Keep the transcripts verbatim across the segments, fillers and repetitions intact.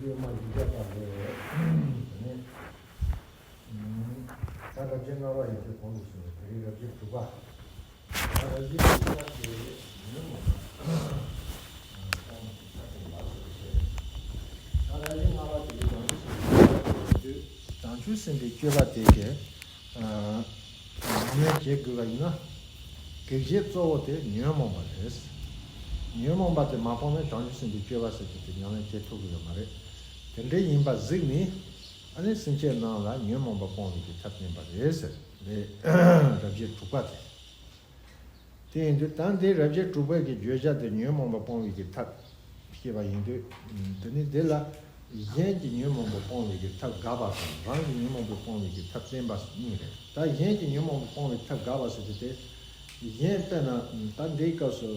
ཀྱི་མ་ཡིག་བརྒྱ་པ་རེད། དེ་ནས་ད་རབ་བྱེད་ལྔ་པ་ཡིན་དུས་གོང་དུ་སོང་བའི་དེ་རིང་རབ་བྱེད་དྲུག་པ། ད་རབ་བྱེད་དྲུག་པ་དེ་ཉོན་མོངས་པ་སྤོང་བའི་ཐབས་དེ་ལ་སོགས་པའི་ཆེད། ད་རབ་བྱེད་ལྔ་པ་དེ་རིང་བྱང་ཆུབ་སེམས་དཔའི་སྤྱོད་པ་དེ་གས། ཉམས་ལེན་བྱེད་དགོས་པ་ཡིན་ན། གེགས་བྱེད་གཙོ་བོ་དེ་ཉོན་མོངས་པ་རེད། ཉོན་མོངས་པ་དེ་མ་སྤངས་ན་བྱང་ཆུབ་སེམས་དཔའི་སྤྱོད་པ་ཟེར་གྱི་དེ་ཉམས་ལེན་བྱེད་ཐུབ་ཀྱི་ཡོད་མ་རེད། དེ་འདྲ་ཡིན་པ་གཟིགས་ནས། ཨ་ནི་སེམས་ཅན་རྣམས་ལ་ཉོན་མོངས་པ་སྤོང་བའི་གི་ཐབས་བསྟན་པ་རེད་ཟེར། དེ་རབ་བྱེད་དྲུག་པ་དེ། དེ་ཡིན་དུས་ད་འདི་རབ་བྱེད་དྲུག་པའི་གི་བརྗོད་བྱ་དེ་ཉོན་མོངས་པ་སྤོང་བའི་གི་ཐབས་བཤད་པ་ཡིན་དུས། དེ་ནི་དེ་ལ་གཞན་གྱི་ཉོན་མོངས་པ་སྤོང་བའི་གི་ཐབས་དགག་པ་དང་རང་གི་ཉོན་མོངས་པ་སྤོང་བའི་གི་ཐབས་བསྟན་པ་གཉིས་རེད། ད་གཞན་གྱི་ཉོན་མོངས་པ་སྤོང་བའི་ཐབས་དགག་པ་ཟེར་དུས་དེ། གཞན་དཔེར་ན་ད་འདིའི་སྐབས་སུ་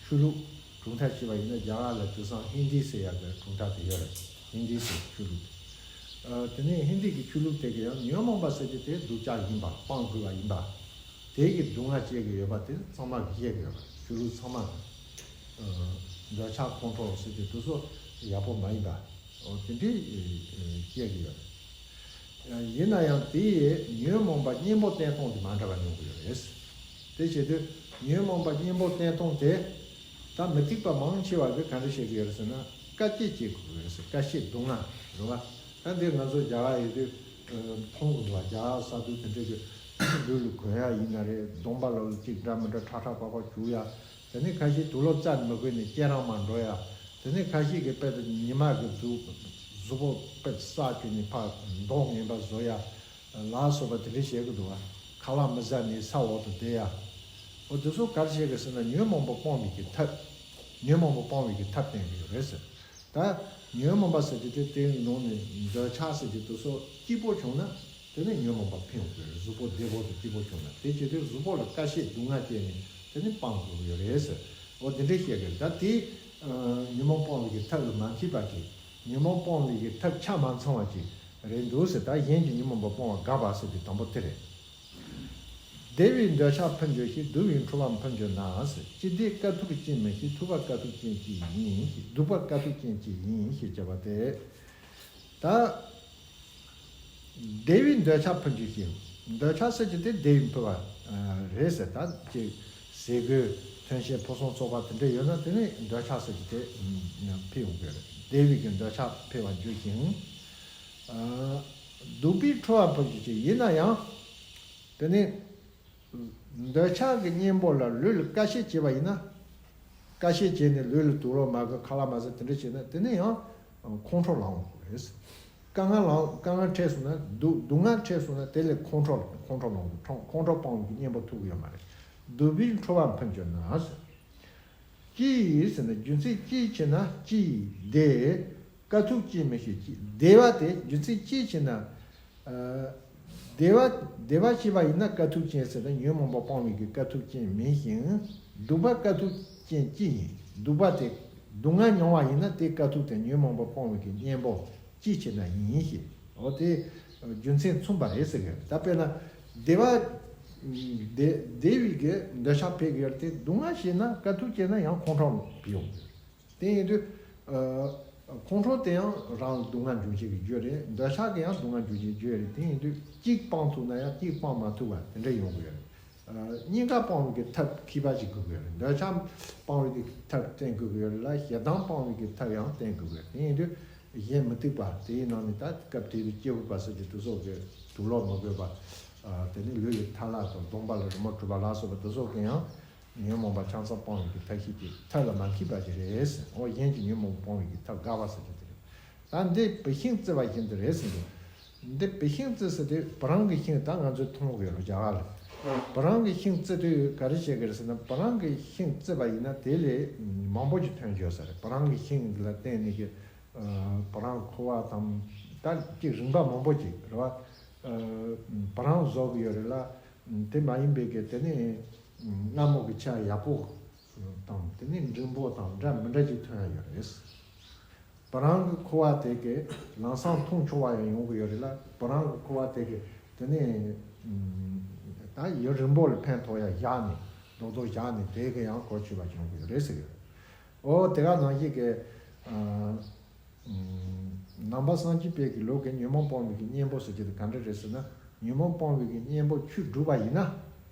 ཆོས་ལུགས་གྲུབ་མཐའ་བྱས་པ་ཡིན་ན་རྒྱ་གར་ལ་དེང་སང་ཧིན་དི་ཟེར་ཡག་གི་གྲུབ་མཐའ་དེ་ཡོད་རེད། ཧིན་དི་ཟེར་ཆོས་ལུགས་དེ། དེ་ནས་ཧིན་དི་གི་ཆོས་ལུགས་དེ་གི་ཡང་ཉོན་མོངས་པ་ཟེར་གྱི་དེ་སྡུག་ཅག་ཡིན་པ་སྤང་དགོས་པ་ཡིན་པ། དེ་གི་སྡུག་བསྔལ་སྐྱེ་གི་ཡོད་པ་དེ་ཚང་མ་གི་ཤེས་གི་ཡོད་པ་ཆོས་ལུགས་ཚང་མ་གི། འདོད་ཆགས་ཁོང་ཁྲོ་ཟེར་གྱི་དེ་ཚོ་ཡག་པོ་མ་ཡིན་པ། འོ་དེ་འདྲའི་ཤེས་གི་ཡོད་རེད། ཡིན་ན་ཡང་དེའི་ཉོན་མོངས་པ་གཉེན་པོ་བསྟེན་སྟངས་དེ་མ་འདྲ་བ་ཡོང་གི་ཡོད་རེད། དེ་བྱེད་དུས་ཉོན་མོངས་པ་གཉེན་པོ་བསྟེན་སྟངས་དེ། ད་མི་ཐིག་པ་མང་ཆེ་བ་གིས་ག་འདྲ་བྱེད་ཀྱི་ཡོད་རེད་ཟེར་ན། དཀའ་སྤྱད་བྱེད་དགོས་ཀྱི་རེད་ཟེར། དཀའ་སྤྱད་སྡུག་བསྔལ་རེད་བ། ད་འདི་ང་ཚོ་རྒྱ་གར་ཡོད་དུས་མཐོང་གི་འདུག་བ། རྒྱ་གར་ས་ཁུལ་དེ་འདྲ་གི་ལུས་ལ་གོན་ཡ་ཡིན་ན་རེད། གདོང་པ་ལ་ལ་གཅིག་འདྲ་མི་འདྲ་ཁྲ་ཁྲ་པག་པག་བྱུག་ཡ། དེ་ནས་ཁ་ཤས་དུག་ལོག་རྩ་ནས་མི་དགོས་ནས་སྐྱེ་རང་མར་འགྲོ་ཡ། དེ་ནས་ཁ་ཤས་ཀྱིས་དཔེ་དེ་ཉི་མ་གི་གཟུགས་གཟུགས་པོ་དཔེ་ས་བཅུག་ནས་ཕར་མདོག་ངན་པ་བཟོ་ཡ། ལ་སོགས་པ་དེ་འདྲ་བྱེད་ཀྱི་འདུག་བ། ཁ་ལག་མི་ཟ་ནས་ས་འོག་ཏུ་བསྡད་ཡ། འོ་དེ་ཚོ་ག་རེ་བྱེད་ཀྱི་ཟེར་ན་ཉོན་མོངས་པ་སྤོང་བའི་གི་ཐབས། ཉོན་མོངས་པ་སྤོང་བའི་གི་ཐབས་བསྟན་གྱི་ཡོད་རེད་ཟེར། ད་ཉོན་མོངས་པ་ཟེར་གྱི་དེ་དེའི་ནང་ནས་འདོད་ཆགས་ཟེར་གྱི་དེ་ཚོ་སྐྱིད་པོ་བྱུང་ན་དེ་ནི་ཉོན་མོངས་པ་འཕེལ་ཡོང་གི་རེད། གཟུགས་པོ་བདེ་པོ་དང་སྐྱིད་པོ་བྱུང་ན། དེ་བྱེད་དུས་གཟུགས་པོ་ལ་དཀའ་སྤྱད་སྡུག་བསྔལ་བྱས་ནས་དེ་ནི་སྤང་དགོས་ཀྱི་ཡོད་རེད་ཟེར། འོ་དེ་འདྲ་བཤད་ཀྱི་རེད། ད་དེ་ཉོན་མོངས་སྤོང་བའི་གི་ཐབས་ལ་མ་མཁས་པ་གིས་ཉོན་མོངས་སྤོང་བའི་གི་ཐབས་ཆ་མ་ཚང་བ་ཅིག་རེད་འདུག་ཟེར། ད་གཞན་གྱི་ཉོན་མོངས་པ་སྤོང་བ་དགག་པ་ཟེར་དེ་དང་པོ་དེ་རེད། བདེ་བའི་འདོད་ཆགས་འཕེལ་འགྱུར་ཞིང་། སྡུག་པའི་འཁྲུལ་པ་འཕེལ་འགྱུར་ན་ཟེར། ཅི་སྟེ་དཀའ་ཐུབ་ཅན་མིན་ཞིང་། ཐུབ་པ་དཀའ་ཐུབ་ཅན་གཅིག་ཡིན་ཞེས། སྡུག་པ་དཀའ་ཐུབ་ཅན་གཅིག་ཡིན་ཞེས་བྱ་བ་སྟེ། ད་བདེ་བའི་འདོད་ཆགས་འཕེལ་འགྱུར་ཞིང་། འདོད་ཆགས་ཟེར་གྱི་དེ་བདེ་བའི་འཕེལ་བ་རེད་ཟེར། ད་ཅིག་ཟས་གོས་ཐོན་སྐྱེད་ཕུན་སུམ་ཚོགས་པ་དེ་འདྲ་ཡོད་ན་དེ་ནི་འདོད་ཆགས་ཟེར་གྱི་དེ་འཕེལ་ཡོང་གི་རེད། བདེ་བའི་གི་འདོད་ཆགས་འཕེལ་བར་འགྱུར་ཞིང་། སྡུག་པའི་འཁྲུལ་པ་འཕེལ་འགྱུར་ཞིང་། ཡིན་ན་ཡང་དེ་ནི་འདོད་ཆགས་ཀྱི་གཉེན་པོ་ལ་ལུས་ལ་དཀའ་སྤྱད་བྱས་པ་ཡིན་ན། དཀའ་སྤྱད་བྱས་ནས་ལུས་ལ་དུག་ལོག་མ་གོན། ཁ་ལག་མ་ཟ། དེ་འདྲ་བྱས་ན་དེ་ནི་ཡང་ཁོང་ཁྲོ་ལངས་འོང་གི་རེད། དཀའ་ངལ་ལངས། དཀའ་ངལ་འཕྲད་སོང་ན། སྡུག་སྡུག་བསྔལ་འཕྲད་སོང་ན་དེ་ལས་ཁོང་ཁྲོ་ཁོང་ཁྲོ་ལངས་འོང་གི། ཁོང་ཁྲོ་སྤོང་བའི་གཉེན་པོ་ཐུབ་ཀྱི་ཡོད་མ་རེད། སྡུག་པའི་འཁྲུལ་པ་འཕེལ་འགྱུར་ན་ཟེར། ཅི་ཡིས་ཟེར་ན་རྒྱུ་མཚན་ཅིའི་ཕྱིར་ན། ཅི་ཡིས་བདེ་དཀའ་ཐུབ་ཅན་མིན་ཞེས། ཅི་བདེ་བ་དེ་རྒྱུ་མཚན་ཅིའི་ཕྱིར་ན། ཨ་བདེ་བ་བདེ་བ་ཞེས་པ་ཡིན་ན་དཀའ་ཐུབ་ཅན་ཟེར་ན་ཉོན་མོངས་པ་སྤོང་བའི་གི་དཀའ་ཐུབ་ཅན་མིན་ཞིང་། སྡུག་པ་དཀའ་ཐུབ་ཅན་ཅི་ཡིན། སྡུག་པ་དེ་སྡུག་བསྔལ་མྱོང་བ་ཡིན་ན་དེ་དཀའ་ཐུབ་དེ་ཉོན་མོངས་པ་སྤོང་བའི་གི་གཉེན་པོ་ཅིའི་ཕྱིར་ན་ཡིན་ཞེས། འོ་དེ་རྒྱུ་མཚན་མཚུངས་པ་རེད་ཟེར་གི། ད་དཔེར་ན་བདེ་བ་བདེ་བདེ་བའི་གི་འདོད་ཆགས་འཕེལ་གི་ཡོད་རེད་དེ། སྡུག་བསྔལ་ཞེ་ན་དཀའ་ཐུབ་བྱས་ན་ཡང་ཁོང་ཁྲོ་འཕེལ་ཡོང་གི་ཡོད་རེད། དེ་ཡིན་དུས། ཨ་ཁོང་ཁྲོ་དེ་ཡང་རང་ལ་སྡུག་བསྔལ་འབྱུང་བྱེད་ཀྱི་རྒྱུ་རེད། འདོད་ཆགས་ཀྱི་ཡང་སྡུག་བསྔལ་འབྱུང་བྱེད་ཀྱི་རྒྱུ་རེད། དེ་ཡིན་དུས་གཅིག་སྤང་ཐུབ་ན་ཡང་གཅིག་སྤང་མ་ཐུབ་པ་དེ་འདྲ་ཡོང་གི་ཡོད་རེད། ཨ་གཉིས་ཀ་སྤང་བའི་གི་ཐབས་མཁས་པ་ཞིག་དགོས་ཀྱི་ཡོད་རེད། འདོད་ཆགས་སྤང་བའི་གི་ཐབས་བསྟེན་དགོས་ཀྱི་ཡོད་རེད་ལ། ཞེ་སྡང་སྤང་བའི་གི་ཐབས་ཡང་བསྟེན་དགོས་ཀྱི་ཡོད་རེད། དེ་ཡིན་དུས་གཞན་མི་སྡུག་པ་དེའི་ནང་ནས་ད་སྐབས་དེ་དུས་སྐྱེ་བོ་པ་ཟེར་གྱི་དེ་ཚོ་གི་དུག་ལོག་མི་དགོས་པ། ཨ་དེ་ནི་ལུས་ལ་ཐལ་བ་དང་གདོང་པ་ལ་རི་མོ་བྲིས་པ་ལ་སོགས་པ་དེ་ཚོ་གི་ཡང་། ཉོན་མོངས་པ་ཆ་ཚང་སྤོང་བའི་གི་ཐབས་ཤེས་ཀྱི་ཐབས་ལ་མ་མཁས་པ་ཞིག་རེད། འོ་གཞན་གྱི་ཉོན་མོངས་པ་སྤོང་བའི་གི་ཐབས་དགག་པ་ཟེར་གྱི་དེ་རེད། ད་འདི་བུད་ཤིང་བཙིར་བ་བཞིན་དུ་རེད་ཟེར་གྱི། འདི་བུད་ཤིང་བཙིར་ཟེར་དུས་བུ་རམ་གྱི་ཤིང་ད་ང་ཚོས་མཐོང་གི་ཡོད་རེད་རྒྱ་གར་ལ། བུ་རམ་གྱི་ཤིང་བཙིར་དུས་ག་རེ་བྱེད་ཀྱི་རེད་ཟེར་ན། བུ་རམ་གྱི་ཤིང་བཙིར་བ་ཡིན་ན་དེ་ལས་མང་པོ་ཞིག་ཐོན་ཡོད་ས་རེད། བུ་རམ་གྱི་ཤིང་འདི་ལ་བརྟེན་ནས་ཀྱི་བུ་རམ་ཁུ་བ་དང་ད་ཅིག་རིན་པ་མང་པོ་ཅིག་རེད་བ། བུ་རམ་བཟོ་གི་ཡོད་རེད་ལ། དེ་མ་ཡིན་པའི་གི་དེ་ནི་མངར་མོ་གི་ཆ་ཡག་པོ་དང་དེ་ནི་འབྲིང་པོ་དང་འདྲ་མི་འདྲ་ཅིག་ཐོན་ཡ་ཡོད་རེད། བུ་རམ་གི་ཁུ་བ་དེ་གི་ལམ་སང་འཐུང་ཆོག་པ་ཡང་ཡོང་གི་ཡོད་རེད་ལ། བུ་རམ་གི་ཁུ་བ་དེ་གི་དེ་ནི་ད་ཡུན་རིང་པོ་ལ་ཕན་ཐོགས་ཡ་བཞག་ནས་རྡོག་རྡོག་བཞག་ནས་དེ་གི་ཡང་གོ་ཆོད་པ་ཡོང་གི་ཡོད་རེད་ཟེར་གི་ཡོད་རེད། འོ་དེ་ག་ནང་བཞིན་གི། ནང་པ་སངས་རྒྱས་པའི་གི་ལུགས་ཀྱི་ཉོན་མོངས་སྤོང་བའི་གི་གཉེན་པོ་ཟེར་གྱི་དེ་ག་འདྲ་རེད་ཟེར་ན། ཉོན་མོངས་སྤོང་བའི་གི་གཉེན་པོ་ཆོས་བསྒྲུབས་པ་ཡིན་ན།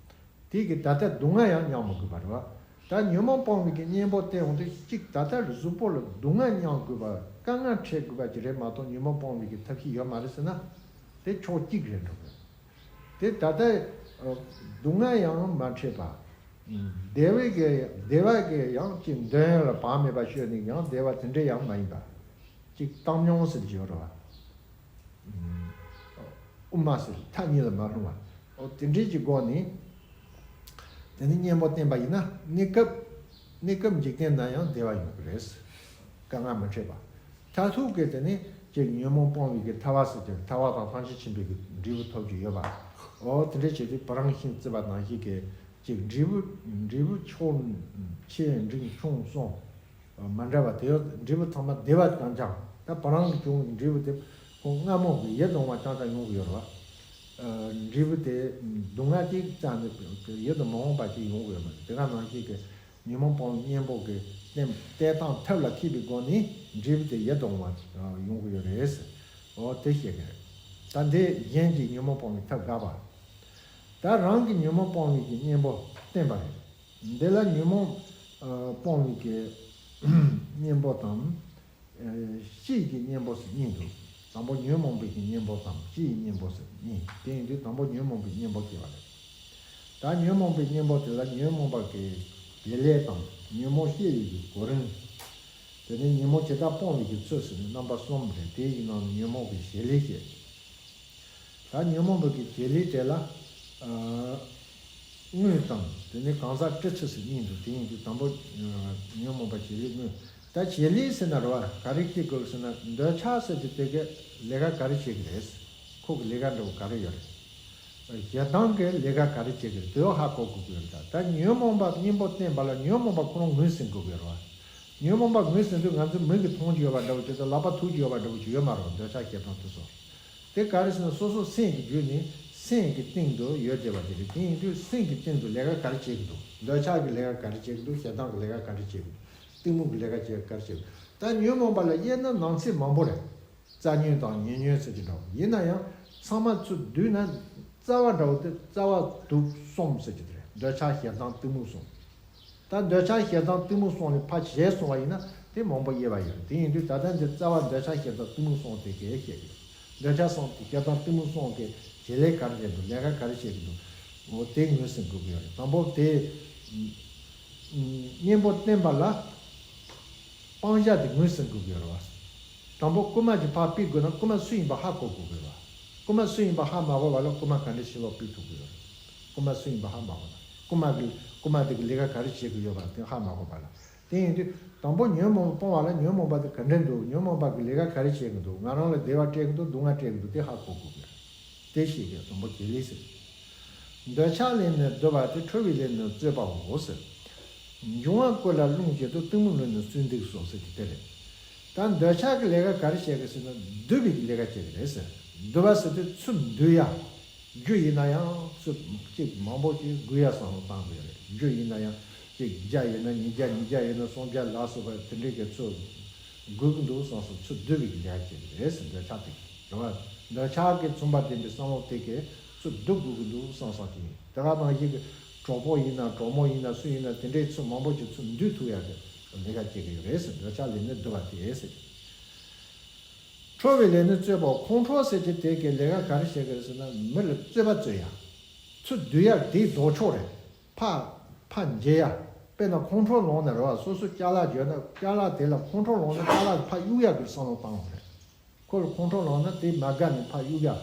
དེ་གི་ད་ལྟ་སྡུག་བསྔལ་ཡང་མྱོང་མི་དགོས་པ་རེད་བ། ད་ཉོན་མོངས་སྤོང་བའི་གི་གཉེན་པོ་བསྟེན་འོང་དུས་གཅིག་ད་ལྟ་གཟུགས་པོ་ལ་སྡུག་བསྔལ་མྱོང་དགོས་པ་དཀའ་ངལ་འཕྲད་དགོས་པ་ཅིག་རེད་མ་གཏོགས་ཉོན་མོངས་སྤོང་བའི་གི་ཐབས་ཤེས་ཡོད་མ་རེད་ཟེར་ན། དེ་ཕྱོགས་གཅིག་རེད་འགྲོ་གི། དེ་ད་ལྟ་སྡུག་བསྔལ་ཡང་མ་འཕྲད་པ། བདེ་བའི་གི་བདེ་བ་གི་ཡང་ཅིག་འདོད་ཡོན་ལ་བག་མེད་པ་ཤོད་ནས་ཡང་བདེ་བ་དེ་འདྲ་ཡང་མ་ཡིན་པ། ཅིག་བཏང་སྙོམས་ཟེར་གྱི་ཡོད་རེད་བ། དབུ་མ་ཟེར་མཐའ་གཉིས་ལ་མ་ལྷུང་བ། འོ་དེ་འདྲའི་གི་སྒོ་ནས། དེ་ནི་གཉེན་པོ་བསྟེན་པ་ཡིན་ན་གནས་སྐབས། གནས་སྐབས་འཇིག་རྟེན་ན་ཡང་བདེ་བ་ཡོང་གི་རེད། དཀའ་ངལ་མི་འཕྲད་པ། མཐར་ཐུག་གི་དེ་ནི་ཅིག་ཉོན་མོངས་སྤོང་བའི་གི་ཐར་བ་ཟེར་གྱི་ཐར་བ་དང་ཐམས་ཅད་མཁྱེན་པའི་གི་འབྲས་བུ་ཐོབ་ཀྱི་ཡོད་པ། འོ་དེ་འདྲ་བྱས་ཏེ་བུ་རམ་ཤིང་བརྩིས་པ་ནང་བཞིན་གྱི་ཅིག་འབྲས་བུ། འབྲས་བུ་མཆོག་ཆེ་འབྲིང་ཆུང་གསུམ། མ་འདྲ་བ་དེ་ཡང་འབྲས་བུ་ཚང་མ་བདེ་བ་རྐྱང་རྐྱང་། ད་བུ་རམ་གྱི་བྱུང་བའི་འབྲས་བུ་དེ་ཁོང་སྔ་མོ་གི་ཡིད་དུ་འོང་བ་རྐྱང་རྐྱང་ཡོང་གི་ཡོད་རེད་བ། འབྲས་བུ་དེ་སྡུག་བསྔལ་ཅིག་བསྐྱངས་ནས་ཡིད་དུ་མི་འོང་བ་ཅིག་ཡོང་གི་ཡོད་མ་རེད། དེ་ག་ནང་བཞིན་གྱི་ཉོན་མོངས་སྤོང་བའི་གཉེན་པོ་གི་བསྟེན་བསྟེན་སྟངས་ཐབས་ལ་མཁས་པའི་སྒོ་ནས་འབྲས་བུ་དེ་ཡིད་དུ་འོང་བ་ཡོང་གི་ཡོད་རེད། འོ་དེ་བཤད་གི་རེད། ད་འདི་གཞན་གྱི་ཉོན་མོངས་སྤོང་བའི་ཐབས་དགག་པ། ད་རང་གི་ཉོན་མོངས་སྤོང་བའི་གི་གཉེན་པོ་བསྟེན་པ་རེད། འདི་ལ་ཉོན་མོངས་ཨ་སྤོང་བའི་གི་གཉེན་པོ་དང་། ཨ་སྤྱི་ཡི་གི་གཉེན་པོ་ཟེར་གཉིས་འདུག་དང་པོ་ཉོན་མོངས་པའི་གི་གཉེན་པོ་དང་སྤྱི་ཡི་གཉེན་པོ་ཟེར་གཉིས། དེ་ཡིན་དུས་དང་པོ་ཉོན་མོངས་པའི་གཉེན་པོ་སྐྱེ་བ་རེད། ད་ཉོན་མོངས་པའི་གཉེན་པོ་དེ་ལ་ཉོན་མོངས་པ་གི་བྱེད་ལས་དང་ཉོན་མོངས་སྐྱེ་བའི་གི་གོ་རིམ། དེ་ནས་ཉོན་མོངས་ཇི་ལྟར་སྤོང་བའི་གི་ཚུལ་ཟེར་ནས་རྣམ་པ་གསུམ་རེད། དེ་ཡི་ནང་ནས་ཉོན་མོངས་པའི་བྱེད་ལས་བཤད། ད་ཉོན་མོངས་པ་གི་བྱེད་ལས་དེ་ལ་ཨ་དངོས་དང་དེ་ནས་གང་ཟག་སྤྲོས་ཚུལ་ཟེར་གཉིས་འདུག་དེ་ཡིན་དུས་དང་པོ་ཨ་ཉོན་མོངས་པ་བྱེད་ལས་དངོས། ད་བྱེད་ལས་ཟེར་ན་རེད་བ། ག་རེ་བྱེད་དགོས་ཟེར་ན་འདོད་ཆགས་ཟེར་གྱི་དེ་གའི་ལས་ཀ་ག་རེ་བྱེད་ཀྱི་རེད། ཁོ་གི་ལས་ཀ་འདྲ་བོ་ག་རེ་ཡོད་རེད། ཞེ་སྡང་གི་ལས་ཀ་ག་རེ་བྱེད་ཀྱི་རེད། དེ་ཡང་ཧ་གོ་དགོས་ཀྱི་ཡོད་རེད། ད་ད་ཉོན་མོངས་པ་གཉེན་པོ་བསྟེན་པ་ལ་ཉོན་མོངས་པ་ཁོ་རང་ངོས་ཟིན་དགོས་ཀྱི་ཡོད་རེད་བ། ཉོན་མོངས་པ་ངོས་ཟིན་དུས་ང་ཚོ་མིག་གིས་མཐོང་རྒྱུ་ཡོད་པ་འདྲ་བོ་ཅིག་དང་ལག་པ་ཐུག་རྒྱུ་ཡོད་པ་འདྲ་བོ་ཅིག་ཡོད་མ་རེད། འདོད་ཆགས་ཞེ་སྡང་དེ་ཚོ། དེ་ག་རེ་ཟེར་ན་སོ་སོ་སེམས་ཀྱི་བརྒྱུད་ནས་སེམས་ཀྱི་སྟེང་དུ་ཡོད་བསྡད་པ་དེ་རེད། དེ་ཡིན་དུས་སེམས་ཀྱི་སྟེང་དུ་ལས་ཀ་ག་རེ་བྱེད་ཀྱི་འདུག་འདོད་ཆགས་ཀྱི་ལས་ཀ་ག་རེ་བྱེད་ཀྱི་འདུག་ཞེ་སྡང་གི་ལས་ཀ་ག་རེ་བྱེད་ཀྱི་འདུག་གཏི་མུག་གི་ལས་ཀ་བྱེད་ག་རེ་བྱེད་ཀྱི་འདུག་ད་ཉོན་མོངས་པ་ལ་དབྱེ་ན་ནང་གསེས་མང་པོ་རེད། རྩ་ཉོན་དང་ཉེ་ཉོན་ཟེར་གྱི་འདྲ་བོ། ཡིན་ན་ཡང་ཚང་མ་ཚུར་བསྡུས་ན་རྩ་བ་འདྲ་བོ་དེ་རྩ་བ་དུག་གསུམ་ཟེར་གྱི་དེ་རེད། འདོད་ཆགས་ཞེ་སྡང་གཏི་མུག་གསུམ། ད་འདོད་ཆགས་ཞེ་སྡང་གཏི་མུག་གསུམ་ལས་ཕར་བྱས་སོང་བ་ཡིན་ན་དེ་མང་པོ་དབྱེ་བ་ཡོད་རེད། དེ་ཡིན་དུས་ད་ལྟ་འདི་རྩ་བ་འདོད་ཆགས་ཞེ་སྡང་གཏི་མུག་གསུམ་དེ་གས་བཤད་ཀྱི་ཡོད། འདོད་ཆགས་སོང་ཞེ་སྡང་གཏི་མུག་གསུམ་གྱི་བྱེད་ལས་ག་རེ་རེད་འདུག་ལས་ཀ་ག་རེ་བྱེད་ཀྱི་འདུག་འོ་དེ་ངོས་ཟིན་དགོས་ཀྱི་ཡོད་རེད། དང་པོ་དེ་གཉེན་པོ་བསྟེན་པ་ལ་སྤང་བྱ་དེ་ངོས་ཟིན་དགོས་ཀྱི་ཡོད་རེད་བ། དང་པོ་རྐུན་མ་ཅིག་ཕར་ཕུད་དགོས་ན་རྐུན་མ་སུ་ཡིན་པ་ཧ་གོ་དགོས་ཀྱི་ཡོད་རེད་བ། རྐུན་མ་སུ་ཡིན་པ་ཧ་མ་གོ་བ་ལ་རྐུན་མ་ག་འདྲ་ཕྱིར་ལོག་ཕུད་ཐུབ་ཀྱི་ཡོད་རེད། རྐུན་མ་སུ་ཡིན་པ་ཧ་མ་གོ་ན་རྐུན་མ་གི་རྐུན་མ་དེ་གི་ལས་ཀ་ག་རེ་བྱེད་ཀྱི་ཡོད་པ་དེ་ཧ་མ་གོ་བ་ལ། དེ་ཡིན་དུས་དང་པོ་ཉོན་མོངས་པ་སྤོང་བ་ལ་ཉོན་མོངས་པ་དེ་ག་འདྲ་འདུག་ཉོན་མོངས་པ་གི་ལས་ཀ་ག་རེ་བྱེད་ཀྱི་འདུག་ང་རང་ལ་བདེ་བ་སྤྲད་ཀྱི་འདུག་སྡུག་བསྔལ་སྤྲད་ཀྱི་འདུག་དེ་ཧ་གོ་དགོས་ཀྱི་རེད། དེ་ཤེས་དགོས། དང་པོ་བྱེད་ལས་ཟེར། འདོད་ཆགས་ལས་ནི་འདུལ་བ་སྟེ། ཁྲོ་བའི་ལས་ནི་རྩོད་པའོ་ཟེར། འབྱུང་བ་ཀུན་ལ་རླུང་བཞིན་དུ། གཏི་མུག་ལས་ནི་སུན་འདུག་སོ་ཟེར་གྱི་དེ་རེད། ད་འདོད་ཆགས་ཀྱི་ལས་ཀ་ག་རེ་བྱེད་ཀྱི་ཟེར་ན་འདུལ་བའི་ལས་ཀ་བྱེད་ཀྱི་རེད་ཟེར། འདུལ་བ་ཟེར་དུས་ཚུར་འདུལ་ཡ། རྒྱུ་ཡིན་ན་ཡང་ཚུར་གཅིག་མང་པོ་ཅིག་དགོས་ཡ་བསམ་བློ་བཏང་དགོས་ཡ་རེད། རྒྱུ་ཡིན་ན་ཡང་གཅིག་བརྒྱ་ཡོད་ན་ཉིས་བརྒྱ། ཉིས་བརྒྱ་ཡོད་ན་སུམ་བརྒྱ་ལ་སོགས་པ་དེ་འདྲའི་གི་ཚུར་དགོས་ཀྱི་འདུག་བསམ་སོང་། ཚུར་འདུལ་བའི་ལས་ཀ་བྱེད་ཀྱི་རེད་ཟེར། འདོད་ཆགས་དེ་རེད་བ། འདོད་ཆགས་ཀྱིས་མཚོན་པ་བསྟན་པའི་བསམ་བློ་དེ་གས་ཚུར་བསྡུ་དགོས་ཀྱི་འདུག་བསམ་བསམ་གྱི་ཡིན། དེ་ག་ནང་བཞིན་གྱི་གྲོགས་པོ་ཡིན་ན་གྲོགས་མོ་ཡིན་ན་སུ་ཡིན་ན་དེ་འདྲའི་ཚུར་མང་པོ་ཞིག་ཚུར་འདུལ་ཐུབ་ཡག་གི་ལས་ཀ་བྱེད་ཀྱི་ཡོད་རེད་ཟེར། འདོད་ཆགས་ལས་ནི་འདུལ་བ་སྟེ་ཟེར། ཁྲོ་བའི་ལས་ནི་རྩོད་པའོ། ཁོང་ཁྲོ་ཟེར་གྱི་དེ་གའི་ལས་ཀ་ག་རེ་བྱེད་ཀྱི་རེད་ཟེར་ན་མི་ལ་རྩོད་པ་རྩོད་ཡག་ཚུར་འདུལ་ཡག་དེའི་ལྡོག་ཕྱོགས་རེད། ཕར་ཕར་འཇལ་ཡག་དཔེར་ན་ཁོང་ཁྲོ་ལངས་ནས་རེད་བ། སོ་སོ་ཅ་ལག་བརྗོད་ན་ཅ་ལག་དེ་ལ་ཁོང་ཁྲོ་ལངས་ན་ཅ་ལག་ཕར་གཡུག་ཡག་གི་བསམ་བློ་བཏང་དགོས་རེད། ཁོ་ལ་ཁོང་ཁྲོ་ལངས་ན་དེ་མ་དགའ་ནས་ཕར་གཡུག་ཡ།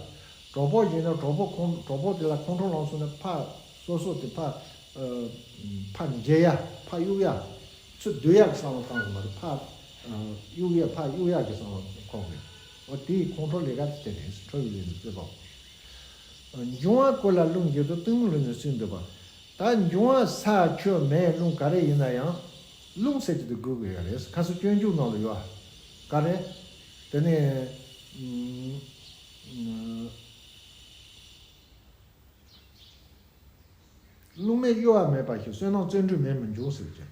གྲོགས་པོ་ཡིན་ན་གྲོགས་པོ་ཁོང་གྲོགས་པོ་དེ་ལ་ཁོང་ཁྲོ་ལངས་སོང་ན་ཕར་སོ་སོ་དེ་ཕར་ཨ་ཕར་འཇལ་ཡ། ཕར་གཡུག་ཡ། ཚུར་སྡུད་ཡ་གི་བསམ་བློ་བཏང་གི་མ་རེད། ཕར་ཨ་གཡུག་ཡ། ཕར་གཡུག་ཡ་གི་བསམ་བློ་འཁོར་དགོས། འོ་དེའི་ཁོང་ཁྲོ་ལས་ཀ་དེ་རེད། ཁྲོ་བའི་ལས་ནི་རྩོད་པའོ། འབྱུང་བ་ཀུན་ལ་རླུང་བཞིན་དུ། གཏི་མུག་ལས་ནི་སུན་འདུག་པ། ད་འབྱུང་བ་ས་ཆུ་མེ་རླུང་ག་རེ་ཡིན་ན་ཡང་རླུང་ཟེར་གྱི་དེ་དགོས་ཀྱི་ཡོད་རེད། ཁ་སང་སྤྱོད་འཇུག་ནང་ལ་ཡོད། ག་རེ། དེ་ནས་ཨུམ། རླུང་མེད་གཡོ་བ་མེད་པ་ཞིག་བསོད་ནམས་བརྩོན་འགྲུས་མེད་མི་འབྱུང་ཟེར་གྱི།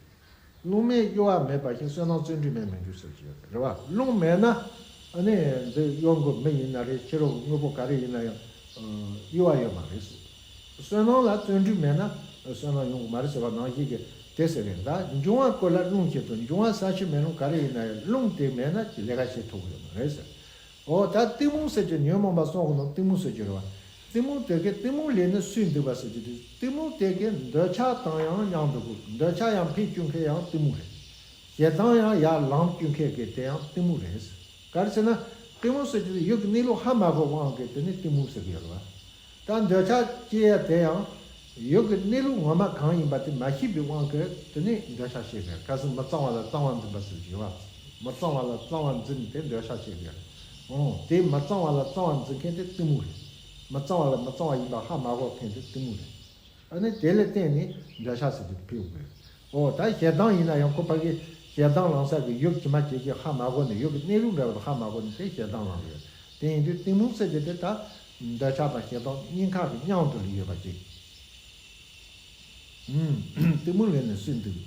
རླུང་མེད་གཡོ་བ་མེད་པ་བཞིན། བསོད་ནམས་བརྩོན་འགྲུས་མེད་མི་འགྱུར་ཟེར་གྱི་ཡོད་རེད་བ། རླུང་མེད་ན་ཨ་ནི་འདི་གཡོ་འགུལ་མི་ཡིན་ན་རེད། ཕྱི་རོལ་གྱི་དངོས་པོ་ག་རེ་ཡིན་ན་ཡང་གཡོ་བ་ཡོད་མ་རེད་ཟེར། བསོད་ནམས་ལ་བརྩོན་འགྲུས་མེད་ན་བསོད་ནམས་ཡོང་གི་མ་རེད་ཟེར་བ་ནང་བཞིན་གྱི་དེ་ཟེར་རེད། ད་འབྱུང་བ་ཀུན་ལ་རླུང་བཞིན་དུ། འབྱུང་བ་ས་ཆུ་མེ་རླུང་ག་རེ་ཡིན་ན་ཡང་རླུང་དེ་མེད་ན་ལས་ཀ་བྱེད་ཐུབ་ཀྱི་ཡོད་མ་རེད་ཟེར། འོ་ད་གཏི་མུག་ཟེར་གྱི་ཉོན་མོངས་པ་གསུམ་གྱི་ནང་གཏི་མུག་ཟེར་གྱི་རེད་བ། གཏི་མུག་དེ་གའི་གཏི་མུག་ལས་ནི་སུས་འདུལ་བ་ཟེར་གྱི་དེ། གཏི་མུག་དེ་གའི་འདོད་ཆགས་དང་ཡང་མཉམ་དུ་དགོས། འདོད་ཆགས་ཡང་འཕེལ་བཅུག་མཁན་ཡང་གཏི་མུག་རེད། ཞེ་སྡང་ཡང་ཡར་ལངས་བཅུག་མཁན་གྱི་དེ་ཡང་གཏི་མུག་རེད། ག་རེ་ཟེར་ན། གཏི་མུག་ཟེར་གྱི་དེ་ཡུལ་གྱི་གནས་ལུགས་ཧ་མ་གོ་དབང་གིས་དེ་ནི་གཏི་མུག་ཟེར་གྱི་ཡོད་རེད་བ། ད་འདོད་ཆགས་སྐྱེ་ཡ་དེ་ཡང་ཡུལ་གྱི་གནས་ལུགས་ངོ་མ་གང་ཡིན་པ་དེ་མ་ཤེས་པའི་དབང་གིས་དེ་ནི་འདོད་ཆགས་སྐྱེ་དགོས། ཁ་སང་མི་གཙང་བ་ལ་གཙང་བ་འཛིན་པ་ཟེར་གྱི་ཡོད་བ། མི་གཙང་བ་ལ་གཙང་བ་འཛིན་དེ་འདོད་ཆགས་སྐྱེ་དགོས། འོ་དེ་མི་གཙང་བ་ལ་གཙང་བ་འཛིན་མཁན་དེ་གཏི་མུག་རེད། མི་གཙང་བ་ལ་མི་གཙང་བ་ཡིན་པ་ཧ་མ་གོ་མཁན་དེ་གཏི་མུག་རེད། ཨ་ནི་དེ་ལ་བརྟེན་ནས་འདོད་ཆགས་ཟེར་དེ་འཕེལ་དགོས། འོ་ད་ཞེ་སྡང་ཡིན་ན་ཡང་ཁོ་ཕ་གི་ཞེ་སྡང་ལངས་ས་གི་ཡུལ་ཇི་མ་ཇི་བཞིན་ཧ་མ་གོ་ནས་ཡུལ་གྱི་གནས་ལུགས་འདྲ་བ་ཧ་མ་གོ་ནས་དེ་ཞེ་སྡང་ལངས་ཡོད། དེ་ཡིན་དུས་གཏི་མུག་ཟེར་གྱི་དེ་ད་འདོད་ཆགས་དང་ཞེ་སྡང་གཉིས་ཀ་གི་མཉམ་དུ་ལ་ཡོད་པ་ཅིག་ཨུམ། གཏི་མུག་ལས་ནི་སུས་འདུལ་